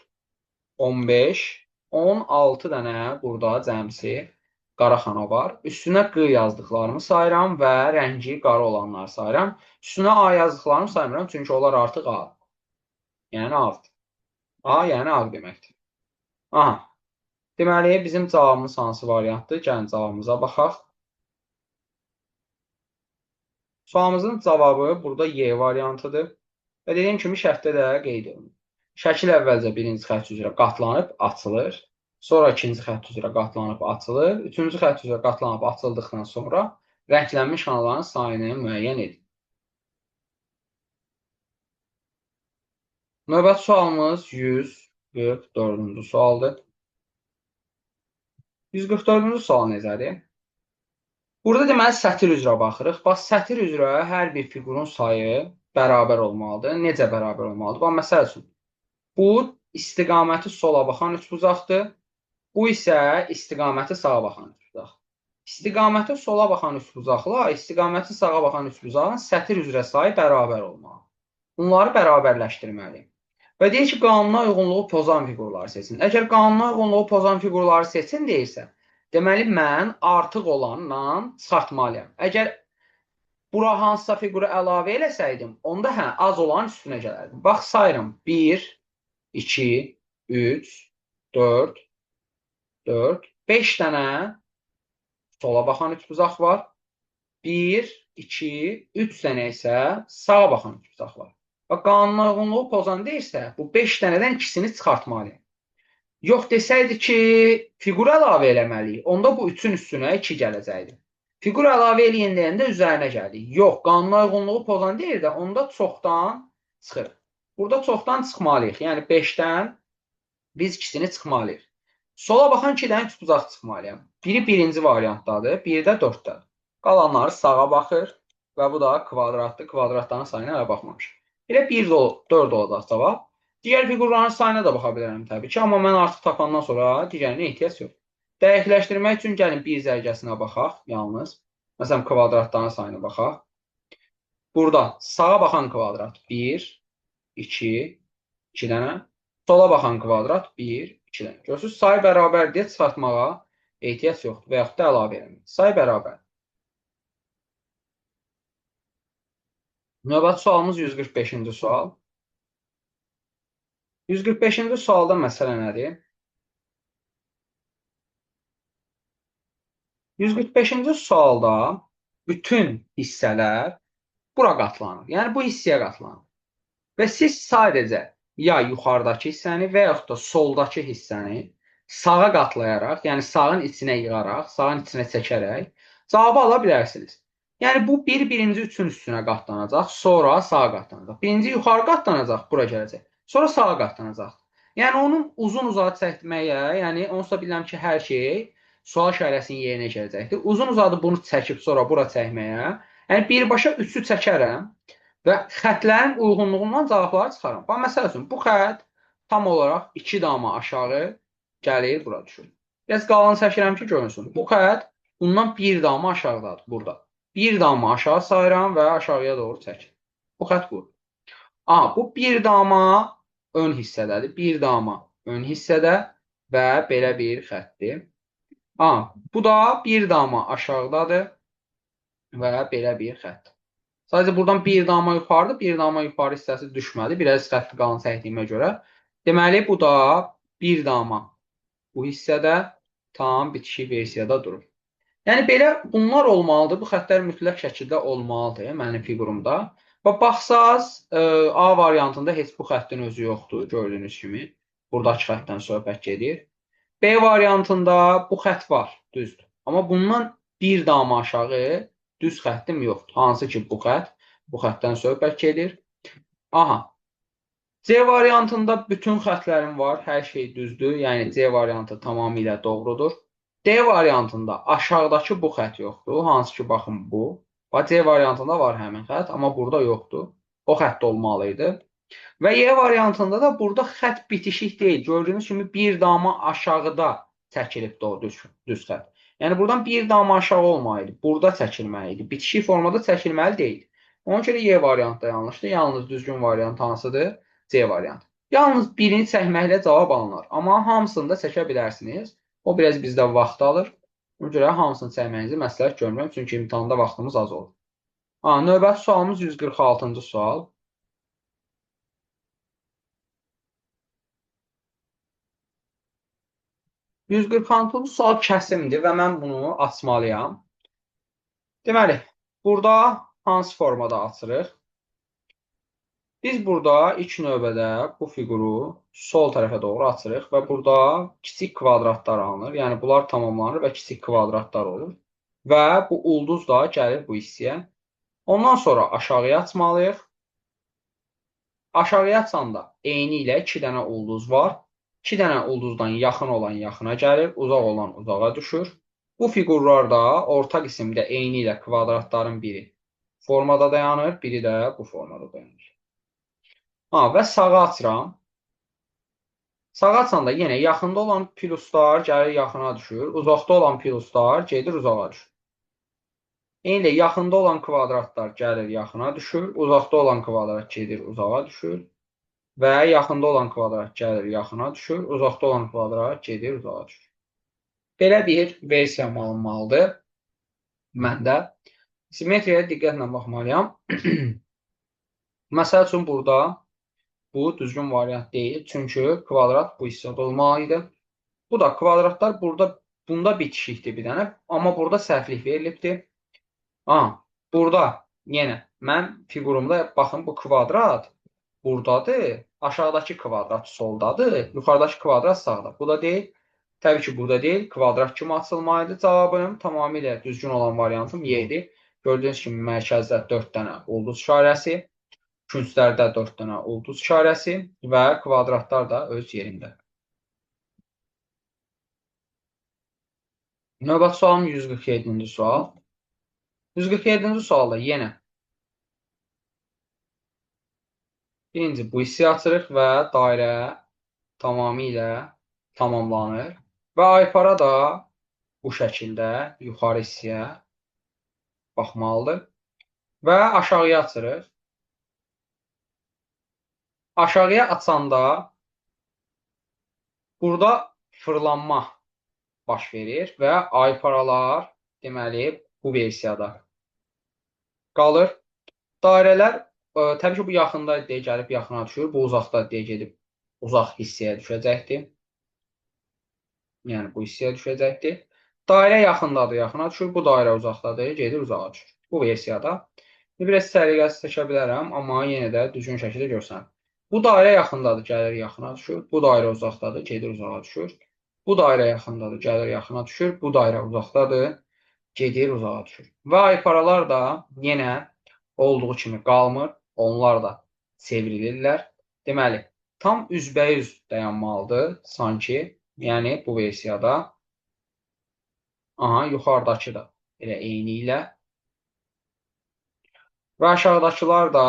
15, 16 dənə burada cəmsi qara xana var. Üstünə Q yazdıqlarımı sayıram və rəngi qara olanları sayıram. Üstünə A yazdıqlarımı saymıram, çünki onlar artıq A. Yəni ağdır. A, yəni ağ deməkdir. Aha. Deməli, bizim cavabımız hansı variantdır? Gəlin cavabımıza baxaq. Sualımızın cavabı burada Y variantıdır. Və dediyim kimi şərtdə də qeyd olunur. Şəkil əvvəlcə birinci xətt üzrə qatlanıb açılır. Sonra ikinci xətt üzrə qatlanıb açılır. Üçüncü xətt üzrə qatlanıb açıldıqdan sonra rənglənmiş xanaların sayını müəyyən edir. Növbəti sualımız 144-cü sualdır. 144-cü sual necədir? Burada deməli sətir üzrə baxırıq. Bax, sətir üzrə hər bir fiqurun sayı bərabər olmalıdır. Necə bərabər olmalıdır? Bax, məsəl üçün, bu istiqaməti sola baxan üçbucaqdır. Bu isə istiqaməti sağa baxan üçbucaq. İstiqaməti sola baxan üçbucaqla istiqaməti sağa baxan üçbucağın sətir üzrə sayı bərabər olmalıdır. Bunları bərabərləşdirməliyim. Və deyir ki, qanuna uyğunluğu pozan fiqurları seçin. Əgər qanuna uyğunluğu pozan fiqurları seçin deyirsə, deməli, mən artıq olanla çıxartmalıyam. Əgər bura hansısa fiquru əlavə eləsəydim, onda hə, az olan üstünə gələrdim. Bax, sayıram. 1, 2, 3, 4, 4, 5 dənə sola baxan üçbucaq var. 1, 2, 3 dənə isə sağa baxan üçbucaq var. Və qanuna uyğunluğu pozan deyirsə, bu 5 dənədən ikisini çıxartmalıyam. Yox desəydi ki, fiqur əlavə eləməliyik, onda bu 3-ün üstünə 2 gələcəkdi. Fiqur əlavə eləyin deyəndə üzərinə gəldik. Yox, qanuna uyğunluğu pozan deyir də, onda çoxdan çıxır. Burada çoxdan çıxmalıyıq. Yəni 5-dən biz ikisini çıxmalıyıq. Sola baxan 2 dənə üçbucaq çıxmalıyam. Biri birinci variantdadır, biri də 4-dədir. Qalanları sağa baxır və bu da kvadratdır. Kvadratların sayına hələ baxmamışıq. Elə 1 4 olacaq cavab. Digər fiqurların sayına da baxa bilərəm təbii ki, amma mən artıq tapandan sonra digərinə ehtiyac yox. Dəqiqləşdirmək üçün gəlin bir zərgəsinə baxaq yalnız. Məsələn, kvadratların sayına baxaq. Burada sağa baxan kvadrat 1, 2, 2 dənə. Sola baxan kvadrat 1, 2 dənə. Görürsünüz, sayı bərabər deyə çıxartmağa ehtiyac yoxdur və yaxud da əlavə eləmək. Say bərabər. Növbəti sualımız 145-ci sual. 145-ci sualda məsələ nədir? 145-ci sualda bütün hissələr bura qatlanır. Yəni, bu hissəyə qatlanır. Və siz sadəcə ya yuxarıdakı hissəni və yaxud da soldakı hissəni sağa qatlayaraq, yəni sağın içinə yığaraq, sağın içinə çəkərək cavabı ala bilərsiniz. Yəni, bu bir birinci üçün üstünə qatlanacaq, sonra sağa qatlanacaq. Birinci yuxarı qatlanacaq, bura gələcək. Sonra sağa qatlanacaq. Yəni, onun uzun uzadı çəkməyə, yəni onsuz da bilirəm ki, hər şey sual işarəsinin yerinə gələcəkdir. Uzun uzadı bunu çəkib sonra bura çəkməyə, yəni birbaşa 3-ü çəkərəm və xətlərin uyğunluğundan cavabları çıxaram. Bax, məsəl üçün, bu xət tam olaraq 2 dama aşağı gəlir, bura düşür. Biraz qalın çəkirəm ki, görünsün. Bu xət bundan 1 dama aşağıdadır burada. 1 dama aşağı sayıram və aşağıya doğru çəkir. Bu xət bu. Aha, bu 1 dama ön hissədədir. 1 dama ön hissədə və belə bir xətdir. Aha, bu da 1 dama aşağıdadır və belə bir xətt. Sadəcə buradan 1 dama yuxarıdır, 1 dama yuxarı hissəsi düşmədi. Biraz xətti qalın çəkdiyimə görə. Deməli, bu da 1 dama bu hissədə tam bitişik versiyada durur. Yəni, belə bunlar olmalıdır. Bu xəttlər mütləq şəkildə olmalıdır mənim fiqurumda. Və baxsaz, A variantında heç bu xəttin özü yoxdur, gördüyünüz kimi. Buradakı xəttdən söhbət gedir. B variantında bu xətt var, düzdür. Amma bundan 1 dama aşağı düz xəttim yoxdur. Hansı ki, bu xətt, bu xəttdən söhbət gedir. Aha. C variantında bütün xətlərim var, hər şey düzdür. Yəni, C variantı tamamilə doğrudur. D variantında aşağıdakı bu xətt yoxdur. Hansı ki, baxın bu. Bax, C variantında var həmin xətt, amma burada yoxdur. O xətt olmalı idi. Və Y variantında da burada xətt bitişik deyil. Gördüyünüz kimi 1 dama aşağıda çəkilibdir o düz xətt. Yəni, buradan 1 dama aşağı olmalı idi. Burada çəkilməli idi. Bitişik formada çəkilməli deyil. Ona görə Y variantı da yanlışdır. Yalnız düzgün variant hansıdır? C variantı. Yalnız birini çəkməklə cavab alınır. Amma hamısını da çəkə bilərsiniz. O biraz bizdə vaxt alır. Ona görə hamısını çəkməyinizi məsləhət görmürəm. Çünki imtahanda vaxtımız az olur. Ha, növbəti sualımız 146-cı sual. 146-cı sual kəsimdir və mən bunu açmalıyam. Deməli, burada hansı formada açırıq? Biz burada ilk növbədə bu fiquru sol tərəfə doğru açırıq və burada kiçik kvadratlar alınır. Yəni, bunlar tamamlanır və kiçik kvadratlar olur. Və bu ulduz da gəlir bu hissəyə. Ondan sonra aşağıya açmalıyıq. Aşağıya açanda eyni ilə 2 dənə ulduz var. 2 dənə ulduzdan yaxın olan yaxına gəlir, uzaq olan uzağa düşür. Bu fiqurlar da orta qismdə eyni ilə kvadratların biri formada dayanır, biri də bu formada dayanır. Ha, və sağa açıram. Sağa açanda yenə yaxında olan pluslar gəlir yaxına düşür, uzaqda olan pluslar gedir uzağa düşür. Eyni ilə yaxında olan kvadratlar gəlir yaxına düşür, uzaqda olan kvadrat gedir uzağa düşür və yaxında olan kvadrat gəlir yaxına düşür, uzaqda olan kvadrat gedir uzağa düşür. Belə bir versiyam alınmalıdır məndə. Simmetriyaya diqqətlə baxmalıyam. Məsəl üçün burada bu düzgün variant deyil. Çünki kvadrat bu hissədə olmalı idi. Bu da kvadratlar burada bunda bitişikdir bir dənə. Amma burada səhvlik verilibdir. Aha, burada yenə mən fiqurumda baxın bu kvadrat buradadır. Aşağıdakı kvadrat soldadır. Yuxarıdakı kvadrat sağda. Bu da deyil. Təbii ki, burada deyil. Kvadrat kimi açılmalıdır cavabım. Tamamilə düzgün olan variantım Y-dir. Gördüyünüz kimi mərkəzdə 4 dənə ulduz işarəsi, künclərdə 4 dənə ulduz işarəsi və kvadratlar da öz yerində. Növbəti sualım 147-ci sual. 147-ci sualda yenə birinci bu hissəyi açırıq və dairə tamamilə tamamlanır. Və aypara da bu şəkildə yuxarı hissəyə baxmalıdır. Və aşağıya açırıq. Aşağıya açanda burada fırlanma baş verir və ayparalar deməli bu versiyada qalır. Dairələr təbii ki, bu yaxında deyə gəlib yaxına düşür, bu uzaqda deyə gedib uzaq hissəyə düşəcəkdir. Yəni bu hissəyə düşəcəkdir. Dairə yaxındadır, yaxına düşür. Bu dairə uzaqdadır, gedir uzağa düşür. Bu versiyada. Biraz səliqəsiz seçə bilərəm, amma yenə də düzgün şəkildə görsənir. Bu dairə yaxındadır, gəlir yaxına düşür. Bu dairə uzaqdadır, gedir uzağa düşür. Bu dairə yaxındadır, gəlir yaxına düşür. Bu dairə uzaqdadır, gedir uzağa düşür. Və ayparalar da yenə olduğu kimi qalmır. Onlar da çevrilirlər. Deməli, tam üzbəyüz dayanmalıdır sanki. Yəni bu versiyada. Aha, yuxarıdakı da elə eyni ilə. Və aşağıdakılar da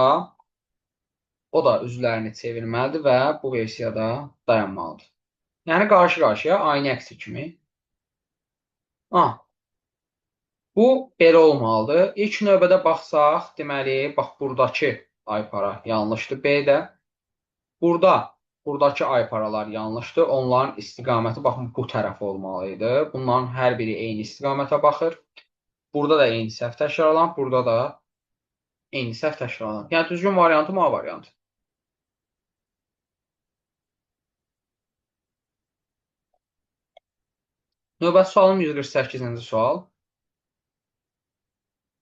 o da üzlərini çevirməlidir və bu versiyada dayanmalıdır. Yəni qarşı-qarşıya aynı əksi kimi. Aha, bu belə olmalıdır. İlk növbədə baxsaq, deməli, bax buradakı aypara yanlışdır B-də. Buradakı ayparalar yanlışdır. Onların istiqaməti baxın bu tərəf olmalı idi. Bunların hər biri eyni istiqamətə baxır. Burada da eyni səhv təkrarlanıb, burada da eyni səhv təkrarlanıb. Yəni düzgün variantım A variantı. Növbəti sualım 148-ci sual.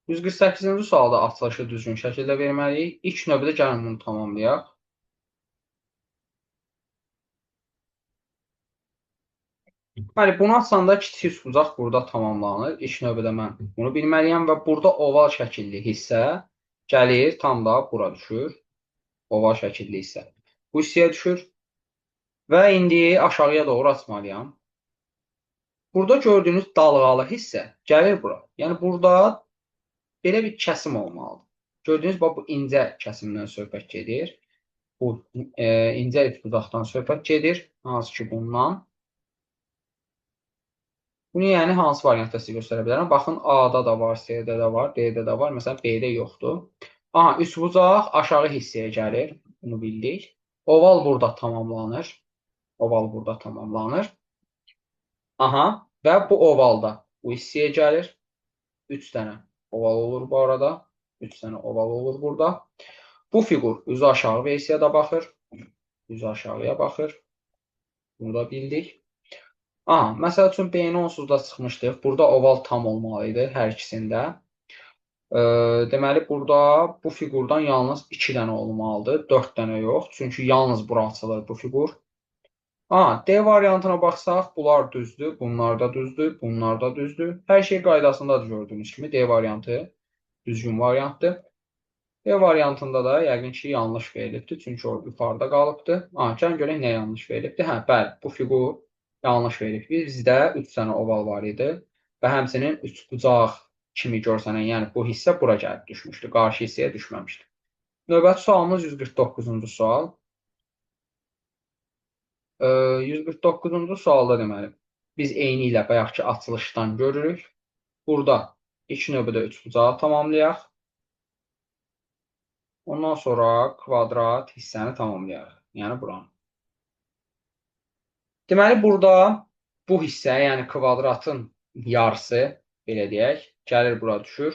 148-ci sualda açılışı düzgün şəkildə verməliyik. İlk növbədə gəlin bunu tamamlayaq. Bəli, bunu açanda kiçik üçbucaq burada tamamlanır. İlk növbədə mən bunu bilməliyəm və burada oval şəkilli hissə gəlir, tam da bura düşür. Oval şəkilli hissə bu hissəyə düşür. Və indi aşağıya doğru açmalıyam. Burada gördüyünüz dalğalı hissə gəlir bura. Yəni burada belə bir kəsim olmalıdır. Gördüyünüz bax bu incə kəsimdən söhbət gedir. Bu incə üçbucaqdan söhbət gedir. Hansı ki bundan. Bunu yəni hansı variantda sizə göstərə bilərəm? Baxın A-da da var, C-də də var, D-də də var. Məsələn B-də yoxdur. Aha, üçbucaq aşağı hissəyə gəlir. Bunu bildik. Oval burada tamamlanır. Oval burada tamamlanır. Aha, və bu ovalda bu hissəyə gəlir. 3 dənə oval olur bu arada. 3 dənə oval olur burada. Bu fiqur üzü aşağı versiyada baxır. Üzü aşağıya baxır. Bunu da bildik. Aha, məsəl üçün B-ni onsuz da çıxmışdıq. Burada oval tam olmalı idi hər ikisində. Deməli, burada bu fiqurdan yalnız 2 dənə olmalıdır. 4 dənə yox. Çünki yalnız bura açılır bu fiqur. Aha, D variantına baxsaq, bunlar düzdür, bunlar da düzdür, bunlar da düzdür. Hər şey qaydasındadır gördüyünüz kimi. D variantı düzgün variantdır. D variantında da yəqin ki, yanlış verilibdir. Çünki o yuxarıda qalıbdır. Aha, gəlin görək nə yanlış verilibdir. Hə, bəli, bu fiqur yanlış verilib. Bizdə 3 dənə oval var idi. Və həmçinin üçbucaq kimi görsənən, yəni bu hissə bura gəlib düşmüşdü. Qarşı hissəyə düşməmişdi. Növbəti sualımız 149-cu sual. 149-cu sualda deməli, biz eyni ilə bayaqki açılışdan görürük. Burada ilk növbədə üçbucağı tamamlayaq. Ondan sonra kvadrat hissəni tamamlayaq. Yəni buranı. Deməli, burada bu hissə, yəni kvadratın yarısı, belə deyək, gəlir bura düşür.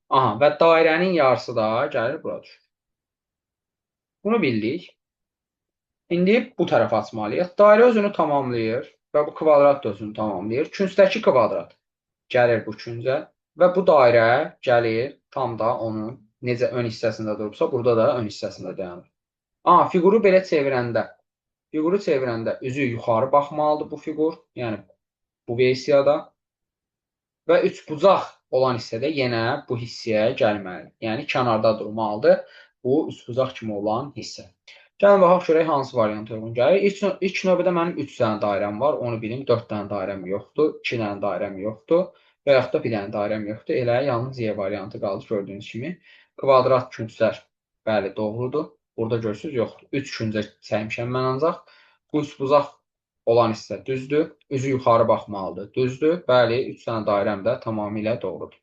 Aha, və dairənin yarısı da gəlir bura düşür. Bunu bildik. İndi bu tərəfə açmalıyıq. Dairə özünü tamamlayır və bu kvadrat da özünü tamamlayır. Küncdəki kvadrat gəlir bu küncə və bu dairə gəlir tam da onun necə ön hissəsində durubsa, burada da ön hissəsində dayanır. Aha, fiquru belə çevirəndə, üzü yuxarı baxmalıdır bu fiqur, yəni bu versiyada və üçbucaq olan hissədə yenə bu hissəyə gəlməlidir. Yəni kənarda durmalıdır bu üçbucaq kimi olan hissə. Gəlin baxaq görək hansı variant uyğun gəlir. İlk növbədə mənim 3 dənə dairəm var, onu bilim. 4 dənə dairəm yoxdur, 2 dənə dairəm yoxdur və yaxud da 1 dənə dairəm yoxdur. Elə yalnız Y variantı qaldı gördüyünüz kimi. Kvadrat künclər, bəli, doğrudur. Burada görürsünüz, yoxdur. 3 küncə çəkmişəm mən ancaq. Bu üçbucaq olan hissə düzdür. Üzü yuxarı baxmalıdır, düzdür. Bəli, 3 dənə dairəm də tamamilə doğrudur.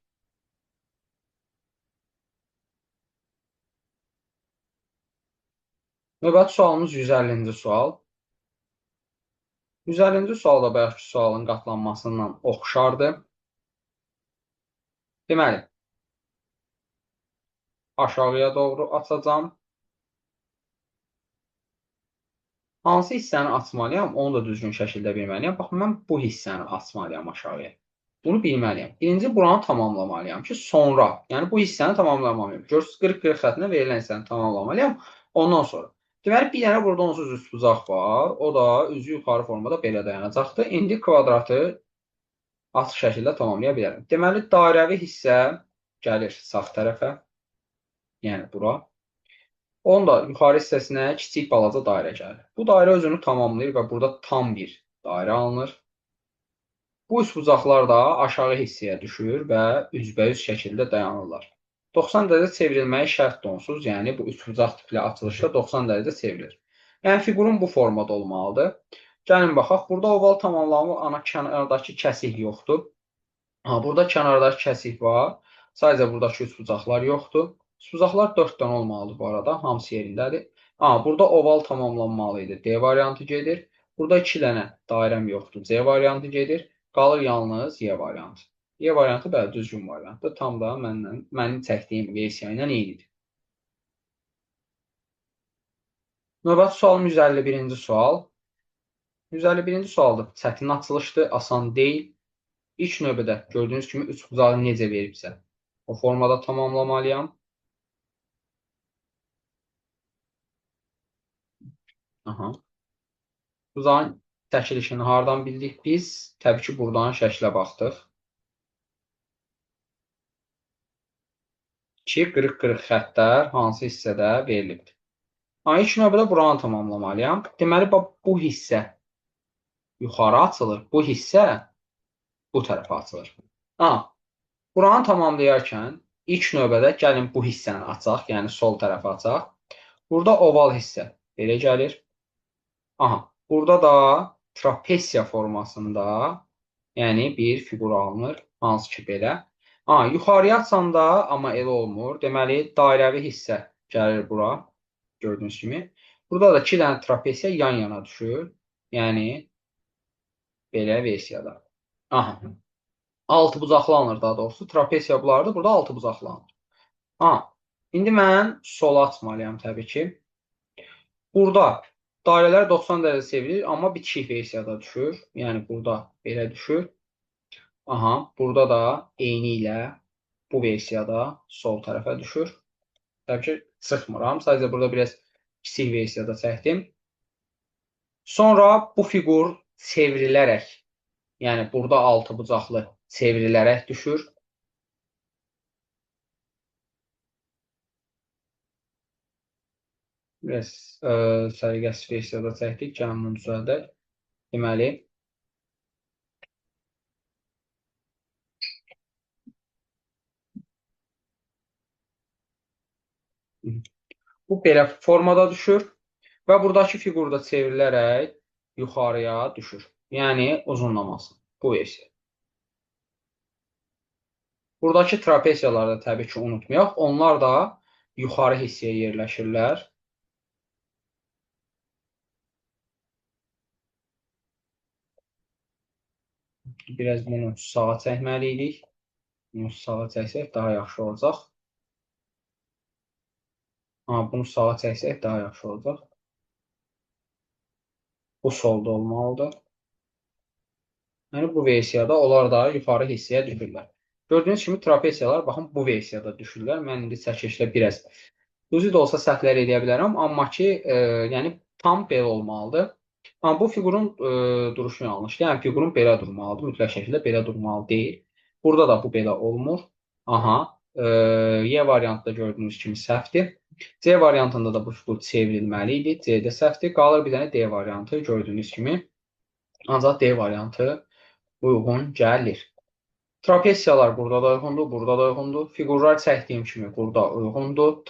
Növbəti sualımız 150-ci sual. 150-ci sual da bayaqki sualın qatlanmasından oxşardır. Deməli, aşağıya doğru açacağam. Hansı hissəni açmalıyam, onu da düzgün şəkildə bilməliyəm. Bax, mən bu hissəni açmalıyam aşağıya. Bunu bilməliyəm. Birinci, buranı tamamlamalıyam ki, sonra, yəni bu hissəni tamamlamalıyam. Görürsünüz, 40-40 xəttinə verilən hissəni tamamlamalıyam. Ondan sonra. Deməli, bir dənə burada onsuz üçbucaq var. O da üzü yuxarı formada belə dayanacaqdır. İndi kvadratı açıq şəkildə tamamlaya bilərəm. Deməli, dairəvi hissə gəlir sağ tərəfə, yəni bura. Onun da yuxarı hissəsinə kiçik balaca dairə gəlir. Bu dairə özünü tamamlayır və burada tam bir dairə alınır. Bu üçbucaqlar da aşağı hissəyə düşür və üzbəüz şəkildə dayanırlar. 90 dərəcə çevrilməyi şərtdir onsuz, yəni bu üçbucaq tipli açılışda 90 dərəcə çevrilir. Yəni fiqurun bu formada olmalıdır. Gəlin baxaq, burada oval tamamlanma, ana kənardakı kəsik yoxdur. Ha, burada kənardakı kəsik var. Sadəcə buradakı üçbucaqlar yoxdur. Üçbucaqlar 4 dənə olmalıdır bu arada, hamısı yerindədir. Ha, burada oval tamamlanmalı idi. D variantı gedir. Burada 2 dənə dairəm yoxdur. C variantı gedir. Qalır yalnız Y variantı. Y variantı bəli, düzgün variantdır. Tam da mənim çəkdiyim versiya ilə eynidir. Növbəti sualım 151-ci sual. 151-ci sualdır. Çətin açılışdır, asan deyil. İlk növbədə gördüyünüz kimi üçbucağı necə veribsə, o formada tamamlamalıyam. Aha. Bucağın çəkilişini hardan bildik biz? Təbii ki, buradan şəklə baxdıq. Ki, qırıq-qırıq xəttlər hansı hissədə verilibdir. İlk növbədə buranı tamamlamalıyam. Deməli, bu hissə yuxarı açılır, bu hissə bu tərəfə açılır. Buranı tamamlayarkən ilk növbədə gəlin bu hissəni açaq, yəni sol tərəfə açaq. Burada oval hissə belə gəlir. Aha, burada da trapesiya formasında, yəni bir fiqur alınır, hansı ki belə. Aha, yuxarıya açanda amma elə olmur. Deməli, dairəvi hissə gəlir bura, gördüyünüz kimi. Burada da 2 dənə trapesiya yan-yana düşür. Yəni, belə versiyada. Aha, altı bucaqlanır daha doğrusu. Trapesiya bulardır, burada altı bucaqlanır. Aha, indi mən sola açmalıyam təbii ki. Burada dairələr 90 dərəcə çevrilir, amma bitişik versiyada düşür. Yəni, burada belə düşür. Aha, burada da eyni ilə bu versiyada sol tərəfə düşür. Təbii ki, sıxmıram. Sadəcə burada biraz kiçik versiyada çəkdim. Sonra bu fiqur çevrilərək, yəni burada altı bucaqlı çevrilərək düşür. Biraz səliqəsiz versiyada çəkdik. Gəlin bunu düzəldək. Deməli, Bu belə formada düşür və buradakı fiqur da çevrilərək yuxarıya düşür. Yəni uzunlaması. Bu versiya. Buradakı trapesiyaları da təbii ki unutmayaq. Onlar da yuxarı hissəyə yerləşirlər. Biraz bunu sağa çəkməli idik. Bunu sağa çəksək daha yaxşı olacaq. Bunu sağa çəksək daha yaxşı olacaq. Bu solda olmalıdır. Yəni bu versiyada onlar da yuxarı hissəyə düşürlər. Gördüyünüz kimi trapesiyalar baxın bu versiyada düşürlər. Mən indi çəkilişdə biraz cüzi də olsa səhvlər eləyə bilərəm, amma ki, yəni tam belə olmalıdır. Amma bu fiqurun duruşu yanlışdır. Yəni fiqurun belə durmalıdır. Mütləq şəkildə belə durmalı deyil. Burada da bu belə olmur. Aha, Y variantda gördüyünüz kimi səhvdir. C variantında da bu fiqur çevrilməli idi. C-də səhvdir. Qalır bir dənə D variantı gördüyünüz kimi. Ancaq D variantı uyğun gəlir. Trapesiyalar burada da uyğundur, burada da uyğundur. Fiqurlar çəkdiyim kimi burada uyğundur.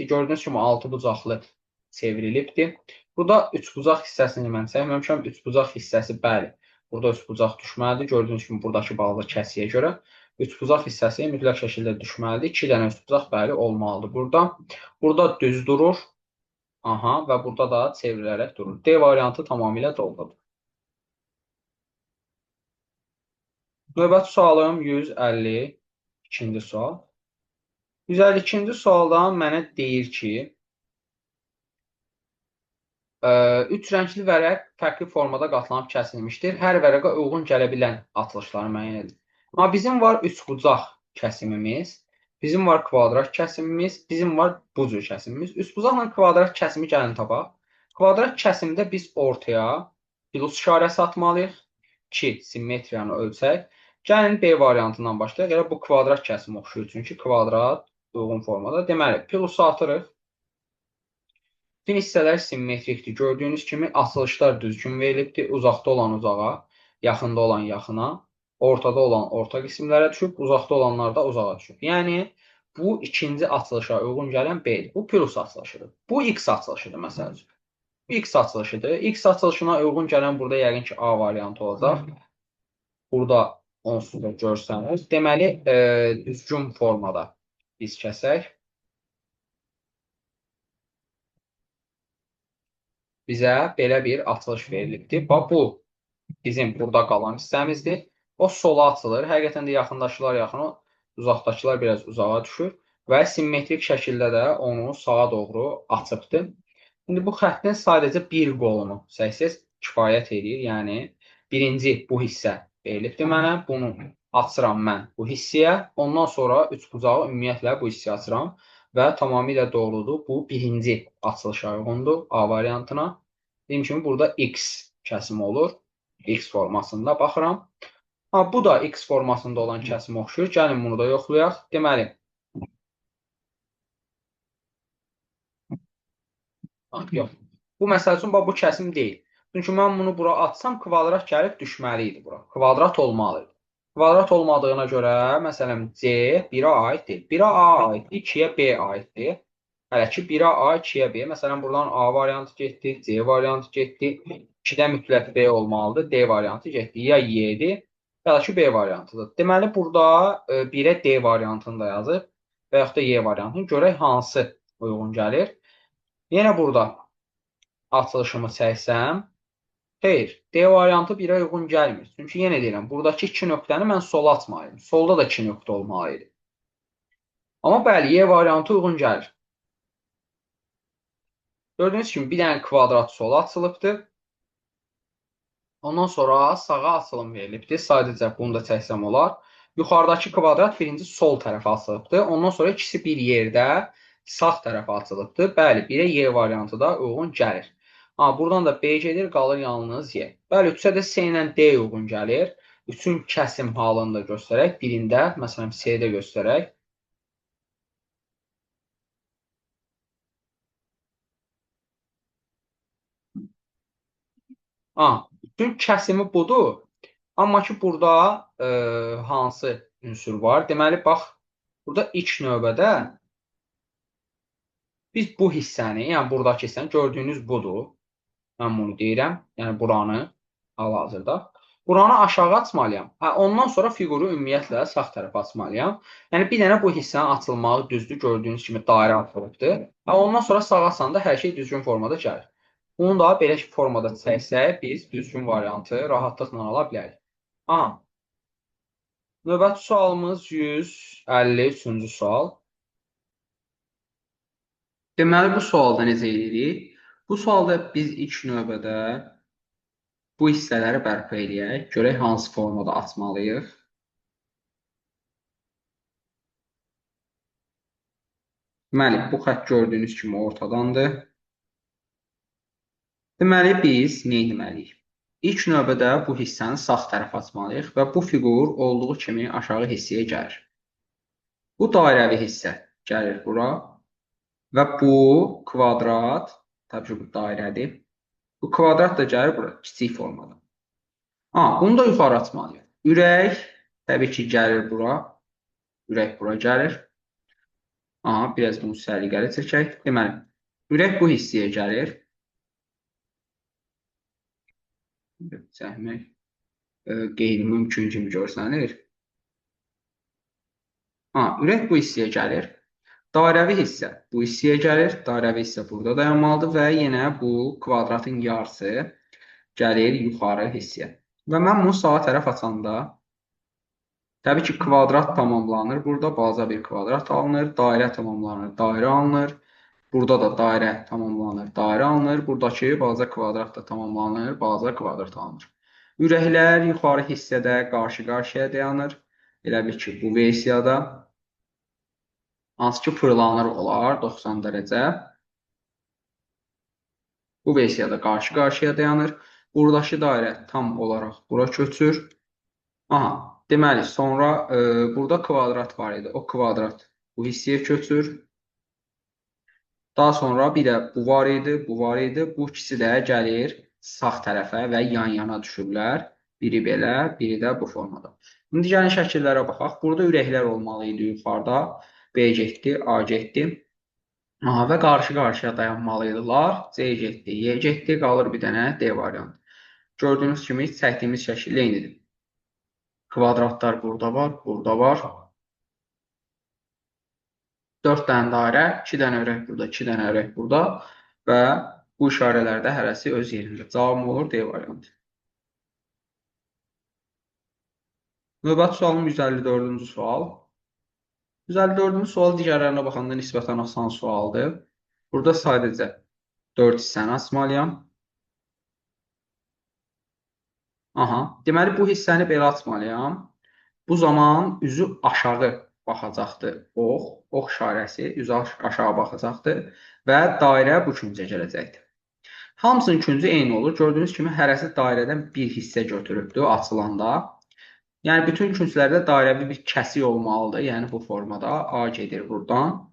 Gördüyünüz kimi altı bucaqlı çevrilibdir. Burada üçbucaq hissəsini mən çəkməmişəm. Üçbucaq hissəsi bəli. Burada üçbucaq düşməlidir. Gördüyünüz kimi buradakı balaca kəsiyə görə üçbucaq hissəsi mütləq şəkildə düşməlidir. 2 dənə üçbucaq bəli olmalıdır burada. Burada düz durur. Aha, və burada da çevrilərək durur. D variantı tamamilə doğrudur. Növbəti sualım 152-ci sual. 152-ci sualdan mənə deyir ki, üç rəngli vərəq fərqli formada qatlanıb kəsilmişdir. Hər vərəqə uyğun gələ bilən açılışları müəyyən edir. Amma bizim var üçbucaq kəsimimiz, bizim var kvadrat kəsimimiz, bizim var bu cür kəsimimiz. Üçbucaqla kvadrat kəsimi gəlin tapaq. Kvadrat kəsimdə biz ortaya plus işarəsi atmalıyıq ki, simmetriyanı ölçək. Gəlin B variantından başlayaq. Elə bu kvadrat kəsimi oxşuyur. Çünki kvadrat uyğun formada. Deməli, plusu atırıq. Bütün hissələr simmetrikdir. Gördüyünüz kimi açılışlar düzgün verilibdir. Uzaqda olan uzağa, yaxında olan yaxına, ortada olan orta qismlərə düşüb, uzaqda olanlar da uzağa düşüb. Yəni, bu ikinci açılışa uyğun gələn B-dir. Bu plus açılışıdır. Bu X açılışıdır məsəl üçün. Bu X açılışıdır. X açılışına uyğun gələn burada yəqin ki A variantı olacaq. Burada onsuz da görsənir. Deməli, düzgün formada biz kəsək. Bizə belə bir açılış verilibdir. Bax, bu bizim burada qalan hissəmizdir. O sola açılır. Həqiqətən də yaxındakılar yaxına, uzaqdakılar biraz uzağa düşür və simmetrik şəkildə də onu sağa doğru açıbdır. İndi bu xəttin sadəcə bir qolunu çəksəz kifayət edir. Yəni, birinci bu hissə verilibdir mənə. Bunu açıram mən bu hissəyə. Ondan sonra üçbucağı ümumiyyətlə bu hissəyə açıram və tamamilə doğrudur. Bu birinci açılışa uyğundur A variantına. Dediyim kimi burada X kəsimi olur. X formasında baxıram. Ha, bu da X formasında olan kəsimi oxşuyur. Gəlin bunu da yoxlayaq. Deməli, yox. Bu məsəl üçün bax, bu kəsim deyil. Çünki mən bunu bura atsam, kvadrat gəlib düşməli idi bura. Kvadrat olmalı idi. Kvadrat olmadığına görə, məsələn, C 1-ə aid deyil. 1-ə A aiddir, 2-yə B aiddir. Hələ ki, 1-ə A, 2-yə B. Məsələn, buradan A variantı getdi, C variantı getdi. 2-də mütləq B olmalıdır, D variantı getdi. Ya Y-dir, ya da ki, B variantıdır. Deməli, burada 1-ə D variantını da yazıb və yaxud da Y variantını. Görək hansı uyğun gəlir. Yenə burada açılışımı çəksəm, xeyr, D variantı 1-ə uyğun gəlmir. Çünki yenə deyirəm, buradakı 2 nöqtəni mən sola açmalıyım. Solda da 2 nöqtə olmalı idi. Amma bəli, Y variantı uyğun gəlir. Gördüyünüz kimi bir dənə kvadrat sola açılıbdır. Ondan sonra sağa açılım verilibdir. Sadəcə bunu da çəksəm olar. Yuxarıdakı kvadrat birinci sol tərəfə açılıbdır. Ondan sonra ikisi bir yerdə sağ tərəfə açılıbdır. Bəli, 1-ə Y variantı da uyğun gəlir. Ha, buradan da B gedir, qalır yalnız Y. Bəli, 3-ə də C ilə D uyğun gəlir. 3-ün kəsim halını da göstərək. Birində, məsələn, C-də göstərək. Ha, 3-ün kəsimi budur. Amma ki, burada hansı ünsür var? Deməli, bax, burada ilk növbədə Biz bu hissəni, yəni buradakı hissəni gördüyünüz budur. Mən bunu deyirəm. Yəni buranı hal-hazırda. Buranı aşağı açmalıyam. Hə, ondan sonra fiquru ümumiyyətlə sağ tərəfə açmalıyam. Yəni bir dənə bu hissənin açılmağı düzdür. Gördüyünüz kimi dairə açılıbdır. Hə, ondan sonra sağa açanda hər şey düzgün formada gəlir. Bunu da belə formada çəksək, biz düzgün variantı rahatlıqla ala bilərik. Aha. Növbəti sualımız 153-cü sual. Deməli, bu sualda necə edirik? Bu sualda biz ilk növbədə bu hissələri bərpa eləyək. Görək hansı formada açmalıyıq. Deməli, bu xətt gördüyünüz kimi ortadandır. Deməli, biz nə etməliyik? İlk növbədə bu hissəni sağ tərəfə açmalıyıq və bu fiqur olduğu kimi aşağı hissəyə gəlir. Bu dairəvi hissə gəlir bura və bu kvadrat, təbii ki, bu dairədir. Bu kvadrat da gəlir bura, kiçik formada. Ha, bunu da yuxarı açmalıyıq. Ürək təbii ki, gəlir bura. Ürək bura gəlir. Aha, biraz bunu səliqəli çəkək. Deməli, ürək bu hissəyə gəlir. Çəkmək qeyri-mümkün kimi görsənir. Ha, ürək bu hissəyə gəlir. Dairəvi hissə bu hissəyə gəlir. Dairəvi hissə burada dayanmalıdır və yenə bu kvadratın yarısı gəlir yuxarı hissəyə. Və mən bunu sağa tərəf açanda təbii ki, kvadrat tamamlanır. Burada balaca bir kvadrat alınır. Dairə tamamlanır, dairə alınır. Burada da dairə tamamlanır, dairə alınır. Buradakı balaca kvadrat da tamamlanır, balaca kvadrat alınır. Ürəklər yuxarı hissədə qarşı-qarşıya dayanır. Elə bil ki, bu versiyada hansı ki fırlanır olar 90 dərəcə. Bu versiyada qarşı-qarşıya dayanır. Buradakı dairə tam olaraq bura köçür. Aha, deməli, sonra burada kvadrat var idi. O kvadrat bu hissəyə köçür. Daha sonra bir də bu var idi, bu var idi. Bu ikisi də gəlir sağ tərəfə və yan-yana düşürlər. Biri belə, biri də bu formada. İndi gəlin şəkillərə baxaq. Burada ürəklər olmalı idi yuxarıda. B getdi, A getdi. Aha, və qarşı-qarşıya dayanmalıydılar. C getdi, Y getdi. Qalır bir dənə D variantı. Gördüyünüz kimi çəkdiyimiz şəkil eynidir. Kvadratlar burada var, burada var. 4 dənə dairə, 2 dənə ürək burada, 2 dənə ürək burada və bu işarələrdə hərəsi öz yerində. Cavabım olur D variantı. Növbəti sualım 154-cü sual. 154-cü sual digərlərinə baxanda nisbətən asan sualdır. Burada sadəcə 4 hissəni açmalıyam. Aha, deməli bu hissəni belə açmalıyam. Bu zaman üzü aşağı baxacaqdır. Ox, ox işarəsi üzü aşağı baxacaqdır və dairə bu küncə gələcəkdir. Hamısının küncü eyni olur. Gördüyünüz kimi hərəsi dairədən bir hissə götürübdür açılanda. Yəni bütün künclərdə dairəvi bir kəsik olmalıdır. Yəni bu formada A gedir buradan.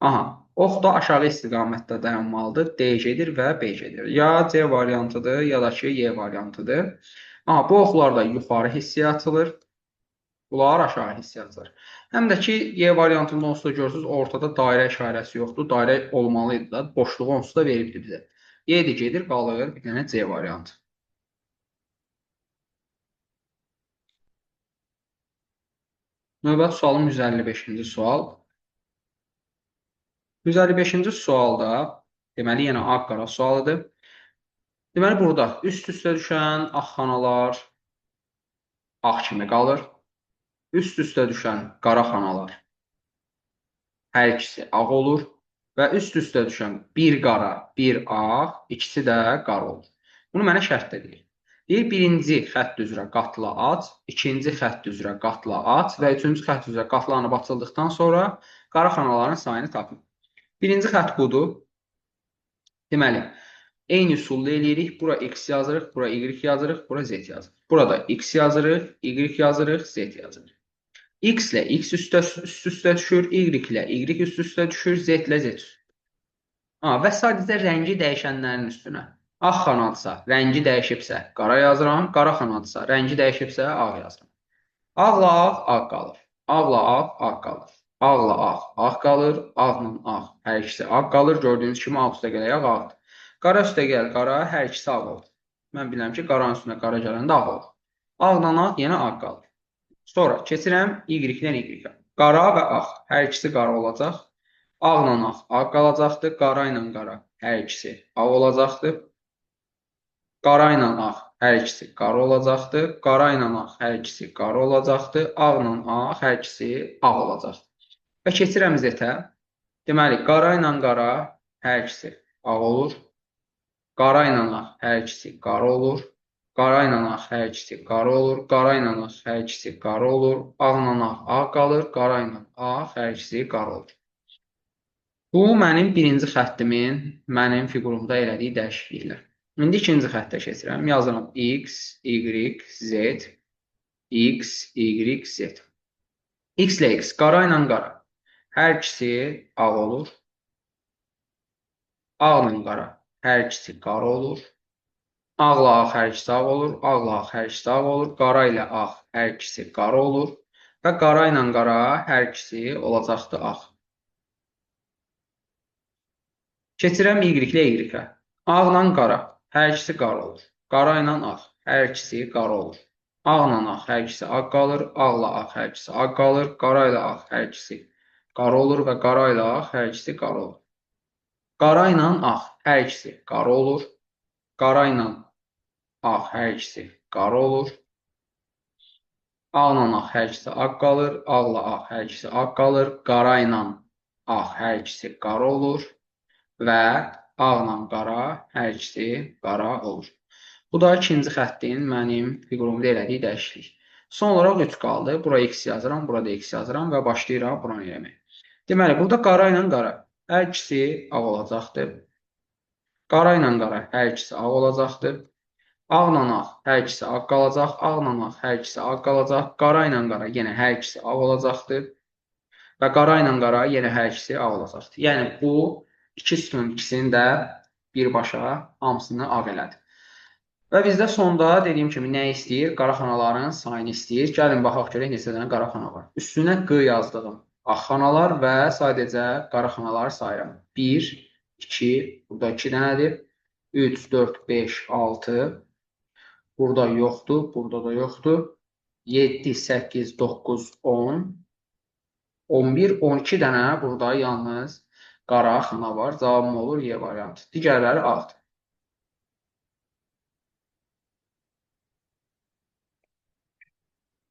Aha, ox da aşağı istiqamətdə dayanmalıdır. D gedir və B gedir. Ya C variantıdır, ya da ki Y variantıdır. Aha, bu oxlar da yuxarı hissəyə açılır. Bunlar aşağı hissəyə açılır. Həm də ki, Y variantında onsuz da görürsünüz, ortada dairə işarəsi yoxdur. Dairə olmalı idi da, boşluğu onsuz da veribdi bizə. Y də gedir, qalır bir dənə C variantı. Növbəti sualım 155-ci sual. 155-ci sualda, deməli, yenə ağ-qara sualıdır. Deməli, burada üst-üstə düşən ağ xanalar ağ kimi qalır. Üst-üstə düşən qara xanalar hər ikisi ağ olur və üst-üstə düşən bir qara, bir ağ, ikisi də qara olur. Bunu mənə şərtdə deyir. Deyir, birinci xətt üzrə qatla aç, ikinci xətt üzrə qatla aç və üçüncü xətt üzrə qatlanıb açıldıqdan sonra qara xanaların sayını tapın. Birinci xətt budur. Deməli, eyni üsulla eləyirik. Bura x yazırıq, bura y yazırıq, bura z yazırıq. Burada x yazırıq, y yazırıq, z yazırıq. X ilə x üst-üstə düşür, y ilə y üst-üstə düşür, z ilə z üst. Ha, və sadəcə rəngi dəyişənlərin üstünə. Ağ xanadsa, rəngi dəyişibsə qara yazıram, qara xanadsa, rəngi dəyişibsə ağ yazıram. Ağla ağ, ağ qalır. Ağla ağ, ağ qalır. Ağla ağ, ağ qalır. Ağla ağ, hər ikisi ağ qalır. Gördüyünüz kimi ağ üstə gələk ağ ağdır. Qara üstə gəl qara, hər ikisi ağ olur. Mən bilirəm ki, qaranın üstünə qara gələndə ağ olur. Ağla ağ yenə ağ qalır. Sonra keçirəm Y-dən Y-ə. Qara və ağ, hər ikisi qara olacaq. Ağla ağ, ağ qalacaqdır. Qara ilə qara, hər ikisi ağ olacaqdır. Qara ilə ağ, hər ikisi qara olacaqdır. Qara ilə ağ, hər ikisi qara olacaqdır. Ağla ağ, hər ikisi ağ olacaqdır. Və keçirəm Z-ə. Deməli, qara ilə qara, hər ikisi ağ olur. Qara ilə ağ, hər ikisi qara olur. Qara ilə ağ, hər ikisi qara olur. Qara ilə ağ, hər ikisi qara olur. Ağla ağ, ağ qalır. Qara ilə ağ, hər ikisi qara olur. Bu, mənim birinci xəttimin, mənim fiqurumda elədiyi dəyişikliklər. İndi ikinci xəttə keçirəm. Yazıram X, Y, Z, X, Y, Z. X ilə X, qara ilə qara. Hər ikisi ağ olur. Ağla qara, hər ikisi qara olur. Ağla ağ, hər ikisi ağ olur. Ağla ağ, hər ikisi ağ olur. Qara ilə ağ, hər ikisi qara olur. Və qara ilə qara, hər ikisi olacaqdır ağ. Keçirəm Y ilə Y-ə. Ağla qara, hər ikisi qara olur. Qara ilə ağ, hər ikisi qara olur. Ağla ağ, hər ikisi ağ qalır. Ağla ağ, hər ikisi ağ qalır. Qara ilə ağ, hər ikisi qara olur və qara ilə ağ, hər ikisi qara olur. Qara ilə ağ, hər ikisi qara olur. Qara ilə ağ, hər ikisi qara olur. Ağla ağ, hər ikisi ağ qalır. Ağla ağ, hər ikisi ağ qalır. Qara ilə ağ, hər ikisi qara olur. Və ağla qara, hər ikisi qara olur. Bu da ikinci xəttin mənim fiqurumda elədiyi dəyişiklik. Son olaraq 3 qaldı. Bura X yazıram, burada X yazıram və başlayıram buranı eləməyə. Deməli, burada qara ilə qara, hər ikisi ağ olacaqdır. Qara ilə qara, hər ikisi ağ olacaqdır. Ağla ağ, hər ikisi ağ qalacaq. Ağla ağ, hər ikisi ağ qalacaq. Qara ilə qara, yenə hər ikisi ağ olacaqdır. Və qara ilə qara, yenə hər ikisi ağ olacaqdır. Yəni, bu iki sütunun ikisini də birbaşa hamısını ağ elədi. Və bizdə sonda dediyim kimi nə istəyir? Qara xanaların sayını istəyir. Gəlin baxaq görək neçə dənə qara xana var. Üstünə Q yazdığım ağ xanalar və sadəcə qara xanaları sayıram. 1, 2, burada 2 dənədir. 3, 4, 5, 6. Burada yoxdur, burada da yoxdur. 7, 8, 9, 10, 11, 12 dənə burada yalnız qara xana var. Cavabım olur Y variantı. Digərləri ağdır.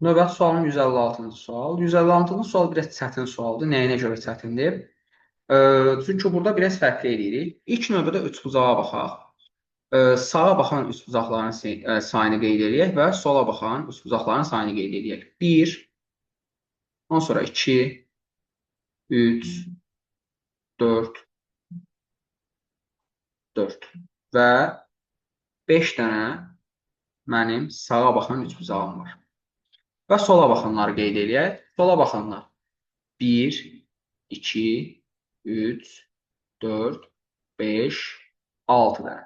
Növbəti sualım 156-cı sual. 156-cı sual biraz çətin sualdır. Nəyinə görə çətindir? Çünki burada biraz fərqli eləyirik. İlk növbədə üçbucağa baxaq. Sağa baxan üçbucaqların sayını qeyd eləyək və sola baxan üçbucaqların sayını qeyd eləyək. 1, ondan sonra 2, 3, 4, 4 və 5 dənə mənim sağa baxan üçbucağım var. Və sola baxanları qeyd eləyək. Sola baxanlar 1, 2, 3, 4, 5, 6 dənə.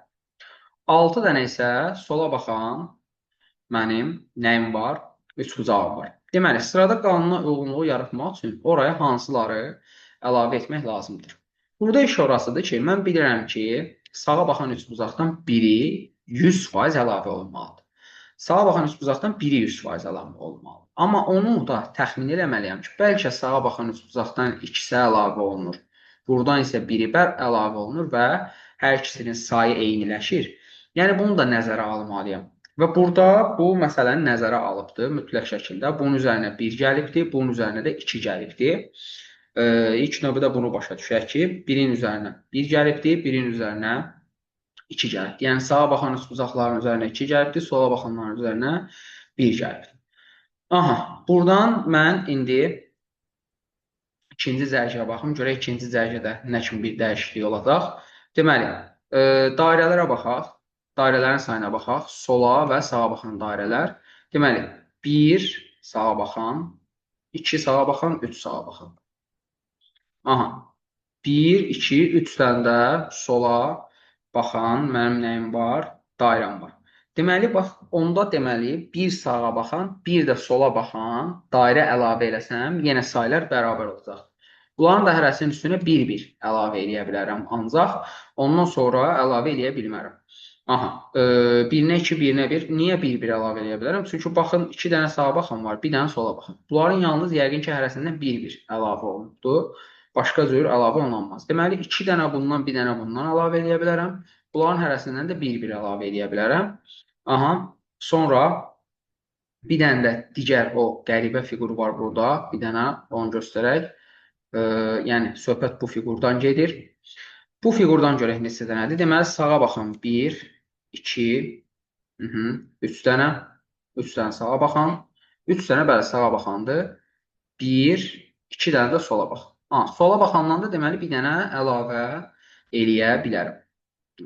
6 dənə isə sola baxan mənim nəyim var? Üçbucağım var. Deməli, sırada qanuna uyğunluğu yaratmaq üçün oraya hansıları əlavə etmək lazımdır? Burada iş orasıdır ki, mən bilirəm ki, sağa baxan üçbucaqdan biri 100% əlavə olmalıdır. Sağa baxan üçbucaqdan biri 100% əlavə olmalıdır. Amma onu da təxmin eləməliyəm ki, bəlkə sağa baxan üçbucaqdan ikisi əlavə olunur. Buradan isə biri əlavə olunur və hər ikisinin sayı eyniləşir. Yəni, bunu da nəzərə almalıyam. Və burada bu məsələni nəzərə alıbdır mütləq şəkildə. Bunun üzərinə 1 gəlibdir, bunun üzərinə də 2 gəlibdir. İlk növbədə bunu başa düşək ki, birin üzərinə 1 gəlibdir, birin üzərinə 2 gəlibdir. Yəni, sağa baxan üçbucaqların üzərinə 2 gəlibdir, sola baxanların üzərinə 1 gəlibdir. Aha, buradan mən indi ikinci cərgəyə baxım, görək ikinci cərgədə nə kimi bir dəyişiklik olacaq. Deməli, dairələrə baxaq, dairələrin sayına baxaq, sola və sağa baxan dairələr. Deməli, 1 sağa baxan, 2 sağa baxan, 3 sağa baxan. Aha, 1, 2, 3 dənə də sola baxan mənim nəyim var? Dairəm var. Deməli, bax, onda deməli, bir sağa baxan, bir də sola baxan dairə əlavə eləsəm, yenə saylar bərabər olacaq. Bunların da hərəsinin üstünə 1-1 əlavə eləyə bilərəm. Ancaq ondan sonra əlavə eləyə bilmərəm. Aha, birinə 2, birinə 1. Niyə 1-1 əlavə eləyə bilərəm? Çünki baxın, 2 dənə sağa baxan var, bir dənə sola baxan. Bunların yalnız yəqin ki, hərəsindən 1-1 əlavə olunubdur. Başqa cür əlavə olunmaz. Deməli, 2 dənə bundan, bir dənə bundan əlavə eləyə bilərəm. Bunların hərəsindən də 1-1 əlavə eləyə bilərəm. Aha, sonra bir dənə də digər o qəribə fiqur var burada. Bir dənə onu göstərək. Yəni, söhbət bu fiqurdan gedir. Bu fiqurdan görək neçə dənədir. Deməli, sağa baxan 1, 2, 3 dənə, 3 dənə sağa baxan, 3 dənə bəli sağa baxandır. 1, 2 dənə də sola baxan. Sola baxandan da deməli bir dənə əlavə eləyə bilərəm.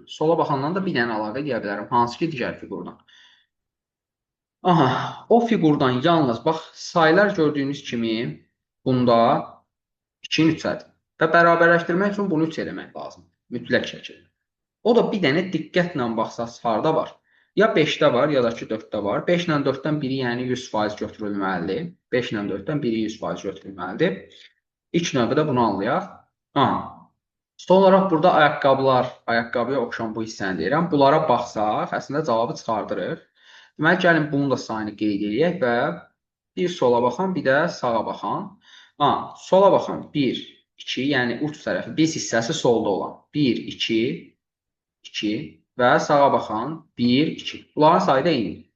Sola baxandan da bir dənə əlavə eləyə bilərəm. Hansı ki, digər fiqurdan. Aha, o fiqurdan yalnız, bax, saylar gördüyünüz kimi bunda 2-nin 3-ədir. Və bərabərləşdirmək üçün bunu 3 eləmək lazımdır. Mütləq şəkildə. O da bir dənə diqqətlə baxsaq harda var? Ya 5-də var, ya da ki 4-də var. 5 ilə 4-dən biri yəni 100% götürülməlidir. 5 ilə 4-dən biri 100% götürülməlidir. İlk növbədə bunu anlayaq. Aha. Son olaraq burada ayaqqabılar, ayaqqabıya oxşan bu hissəni deyirəm. Bunlara baxsaq, əslində cavabı çıxardırıq. Deməli, gəlin bunun da sayını qeyd eləyək və bir sola baxan, bir də sağa baxan. Aha, sola baxan 1, 2, yəni uç tərəfi, biz hissəsi solda olan 1, 2, 2 və sağa baxan 1, 2. Bunların sayı da eynidir.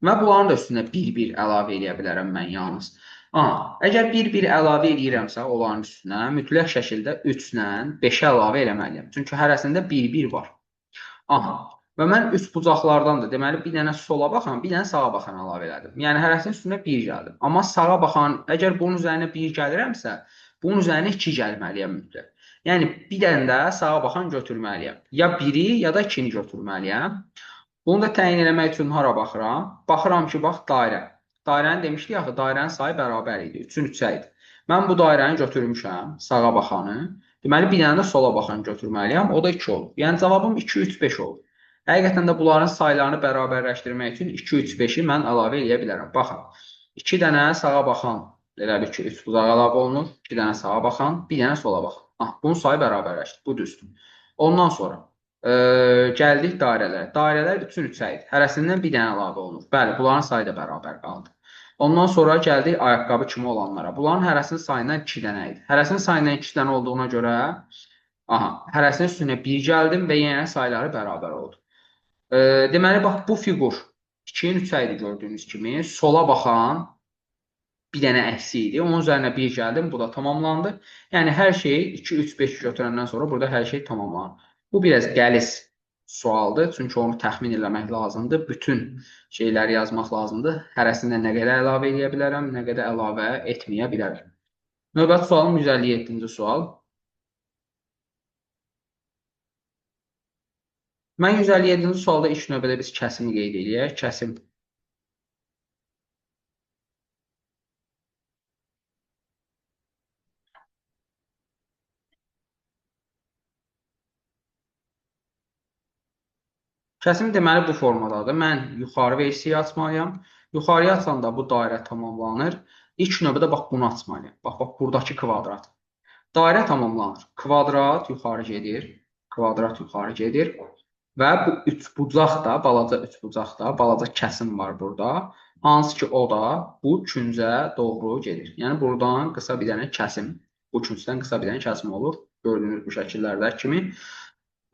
Və bunların da üstünə 1-1 əlavə eləyə bilərəm mən yalnız. Aha, əgər 1-1 əlavə eləyirəmsə onların üstünə mütləq şəkildə 3 ilə 5-ə əlavə eləməliyəm. Çünki hərəsində 1-1 var. Aha, və mən üç bucaqlardan da, deməli, bir dənə sola baxan, bir dənə sağa baxan əlavə elədim. Yəni, hərəsinin üstünə 1 gəldim. Amma sağa baxan, əgər bunun üzərinə 1 gəlirəmsə, bunun üzərinə 2 gəlməliyəm mütləq. Yəni, bir dənə də sağa baxan götürməliyəm. Ya 1-i, ya da 2-ni götürməliyəm. Bunu da təyin eləmək üçün hara baxıram? Baxıram ki, bax, dairə. Dairəni demişdik axı, dairənin sayı bərabər idi. 3-ün 3-ə idi. Mən bu dairəni götürmüşəm, sağa baxanı. Deməli, bir dənə də sola baxanı götürməliyəm. O da 2 olur. Yəni, cavabım 2, 3, 5 olur. Həqiqətən də bunların saylarını bərabərləşdirmək üçün 2, 3, 5-i mən əlavə eləyə bilərəm. Baxın, 2 dənə sağa baxan, elə bil ki, 3 bucaq əlavə olunur. 2 dənə sağa baxan, bir dənə sola baxan. Ah, bunun sayı bərabərləşdi. Bu düzdür. Ondan sonra gəldik dairələrə. Dairələr 3-ün 3-ə idi. Hərəsindən bir dənə əlavə olunur. Bəli, bunların sayı da bərabər qaldı. Ondan sonra gəldik ayaqqabı kimi olanlara. Bunların hərəsinin sayından 2 dənə idi. Hərəsinin sayından 2 dənə olduğuna görə, aha, hərəsinin üstünə 1 gəldim və yenə sayları bərabər oldu. Deməli, bax, bu fiqur 2-nin 3-ə idi gördüyünüz kimi. Sola baxan bir dənə əksi idi. Onun üzərinə 1 gəldim. Bu da tamamlandı. Yəni, hər şey 2, 3, 5 götürəndən sonra burada hər şey tamamlanır. Bu biraz qəliz sualdır. Çünki onu təxmin eləmək lazımdır. Bütün şeyləri yazmaq lazımdır. Hərəsindən nə qədər əlavə eləyə bilərəm, nə qədər əlavə etməyə bilərəm. Növbəti sualım 157-ci sual. Mən 157-ci sualda ilk növbədə biz kəsimi qeyd eləyək. Kəsim. Kəsim deməli bu formadadır. Mən yuxarı versiyayı açmalıyam. Yuxarıya açanda bu dairə tamamlanır. İlk növbədə bax bunu açmalıyam. Bax, bax buradakı kvadrat. Dairə tamamlanır. Kvadrat yuxarı gedir. Kvadrat yuxarı gedir. Və bu üçbucaq da, balaca üçbucaq da, balaca kəsim var burada. Hansı ki o da bu küncə doğru gedir. Yəni buradan qısa bir dənə kəsim, bu küncdən qısa bir dənə kəsim olur. Gördüyünüz bu şəkillərdə kimi.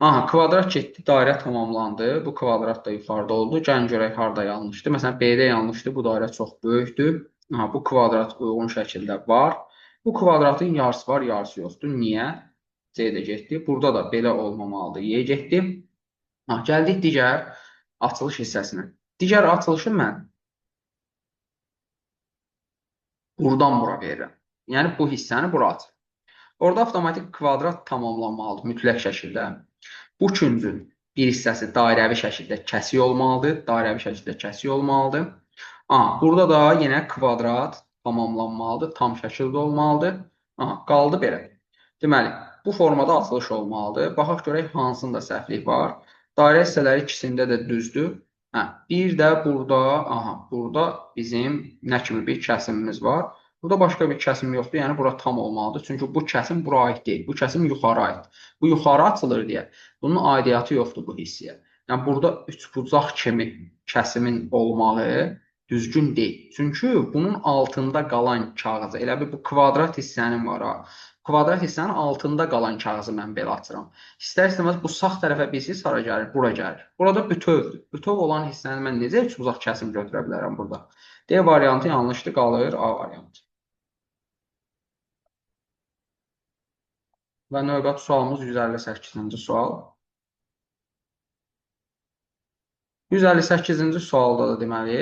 Aha, kvadrat getdi, dairə tamamlandı. Bu kvadrat da yuxarıda oldu. Gəlin görək harda yanlışdı. Məsələn, B-də yanlışdı. Bu dairə çox böyükdür. Aha, bu kvadrat uyğun şəkildə var. Bu kvadratın yarısı var, yarısı yoxdur. Niyə? C də getdi. Burada da belə olmamalıdır. Y getdi. Aha, gəldik digər açılış hissəsinə. Digər açılışı mən buradan bura verirəm. Yəni, bu hissəni bura açır. Orada avtomatik kvadrat tamamlanmalıdır mütləq şəkildə. Bu küncün bir hissəsi dairəvi şəkildə kəsik olmalıdır. Dairəvi şəkildə kəsik olmalıdır. Aha, burada da yenə kvadrat tamamlanmalıdır. Tam şəkildə olmalıdır. Aha, qaldı belə. Deməli, bu formada açılış olmalıdır. Baxaq görək hansında səhvlik var. Dairə hissələri ikisində də düzdür. Hə, bir də burada, aha, burada bizim nə kimi bir kəsimimiz var. Burada başqa bir kəsim yoxdur, yəni bura tam olmalıdır. Çünki bu kəsim bura aid deyil, bu kəsim yuxarı aiddir. Bu yuxarı açılır deyə bunun aidiyyatı yoxdur bu hissəyə. Yəni burada üçbucaq kimi kəsimin olmağı düzgün deyil. Çünki bunun altında qalan kağızı, elə bir bu kvadrat hissənin var ha. Kvadrat hissənin altında qalan kağızı mən belə açıram. İstər-istəməz bu sağ tərəfə bilirsiniz hara gəlir? Bura gəlir. Burada bütövdür. Bütöv olan hissəni mən necə üçbucaq kəsim götürə bilərəm burada? D variantı yanlışdır, qalır A variantı. Və növbəti sualımız 158-ci sual. 158-ci sualda da deməli,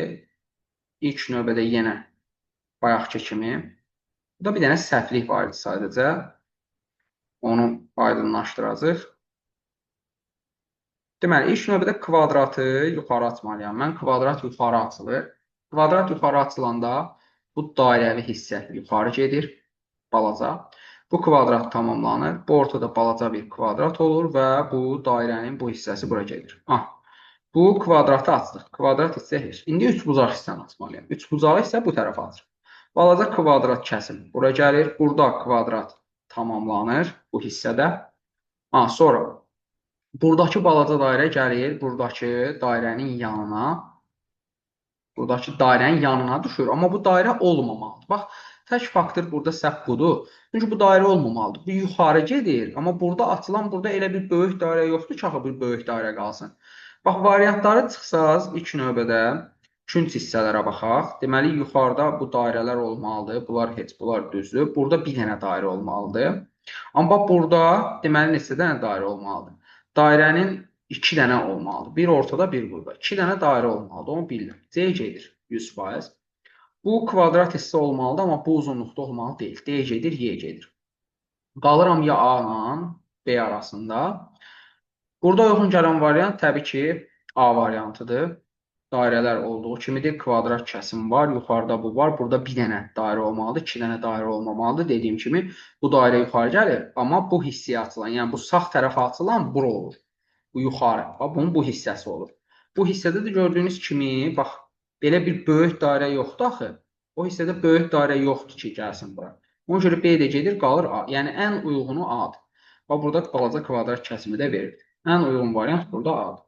ilk növbədə yenə bayaqki kimi, burada bir dənə səhvlik var idi sadəcə. Onu aydınlaşdıracaq. Deməli, ilk növbədə kvadratı yuxarı açmalıyam mən. Kvadrat yuxarı açılır. Kvadrat yuxarı açılanda bu dairəvi hissə yuxarı gedir, balaca. Bu kvadrat tamamlanır. Bu ortada balaca bir kvadrat olur və bu dairənin bu hissəsi bura gedir. Ah, bu kvadratı açdıq. Kvadrat hissə heç. İndi üçbucaq hissəni açmalıyam. Üçbucağı isə bu tərəfə açıram. Balaca kvadrat kəsim bura gəlir. Burada kvadrat tamamlanır bu hissədə. Ha, sonra buradakı balaca dairə gəlir buradakı dairənin yanına. Buradakı dairənin yanına düşür. Amma bu dairə olmamalıdır. Bax, tək faktor burada səhv budur. Çünki bu dairə olmamalıdır. Bu yuxarı gedir. Amma burada açılan, burada elə bir böyük dairə yoxdur ki, axı bir böyük dairə qalsın. Bax, variantları çıxsaz ilk növbədə künc hissələrə baxaq. Deməli, yuxarıda bu dairələr olmalıdır. Bunlar heç, bunlar düzdür. Burada bir dənə dairə olmalıdır. Amma bax, burada deməli, neçə dənə dairə olmalıdır? Dairənin 2 dənə olmalıdır. Bir ortada, bir burada. 2 dənə dairə olmalıdır. Onu bilirəm. C gedir 100%. Bu kvadrat hissə olmalıdır, amma bu uzunluqda olmalı deyil. D gedir, Y gedir. Qalıram ya A ilə B arasında. Burada uyğun gələn variant təbii ki, A variantıdır. Dairələr olduğu kimidir. Kvadrat kəsim var. Yuxarıda bu var. Burada bir dənə dairə olmalıdır. 2 dənə dairə olmamalıdır. Dediyim kimi bu dairə yuxarı gəlir. Amma bu hissəyə açılan, yəni bu sağ tərəfə açılan bura olur. Bu yuxarı. Bax, bunun bu hissəsi olur. Bu hissədə də gördüyünüz kimi, bax, belə bir böyük dairə yoxdur axı. O hissədə böyük dairə yoxdur ki, gəlsin bura. Ona görə B də gedir, qalır A. Yəni ən uyğunu A-dır. Bax, burada balaca kvadrat kəsimi də verir. Ən uyğun variant burada A-dır.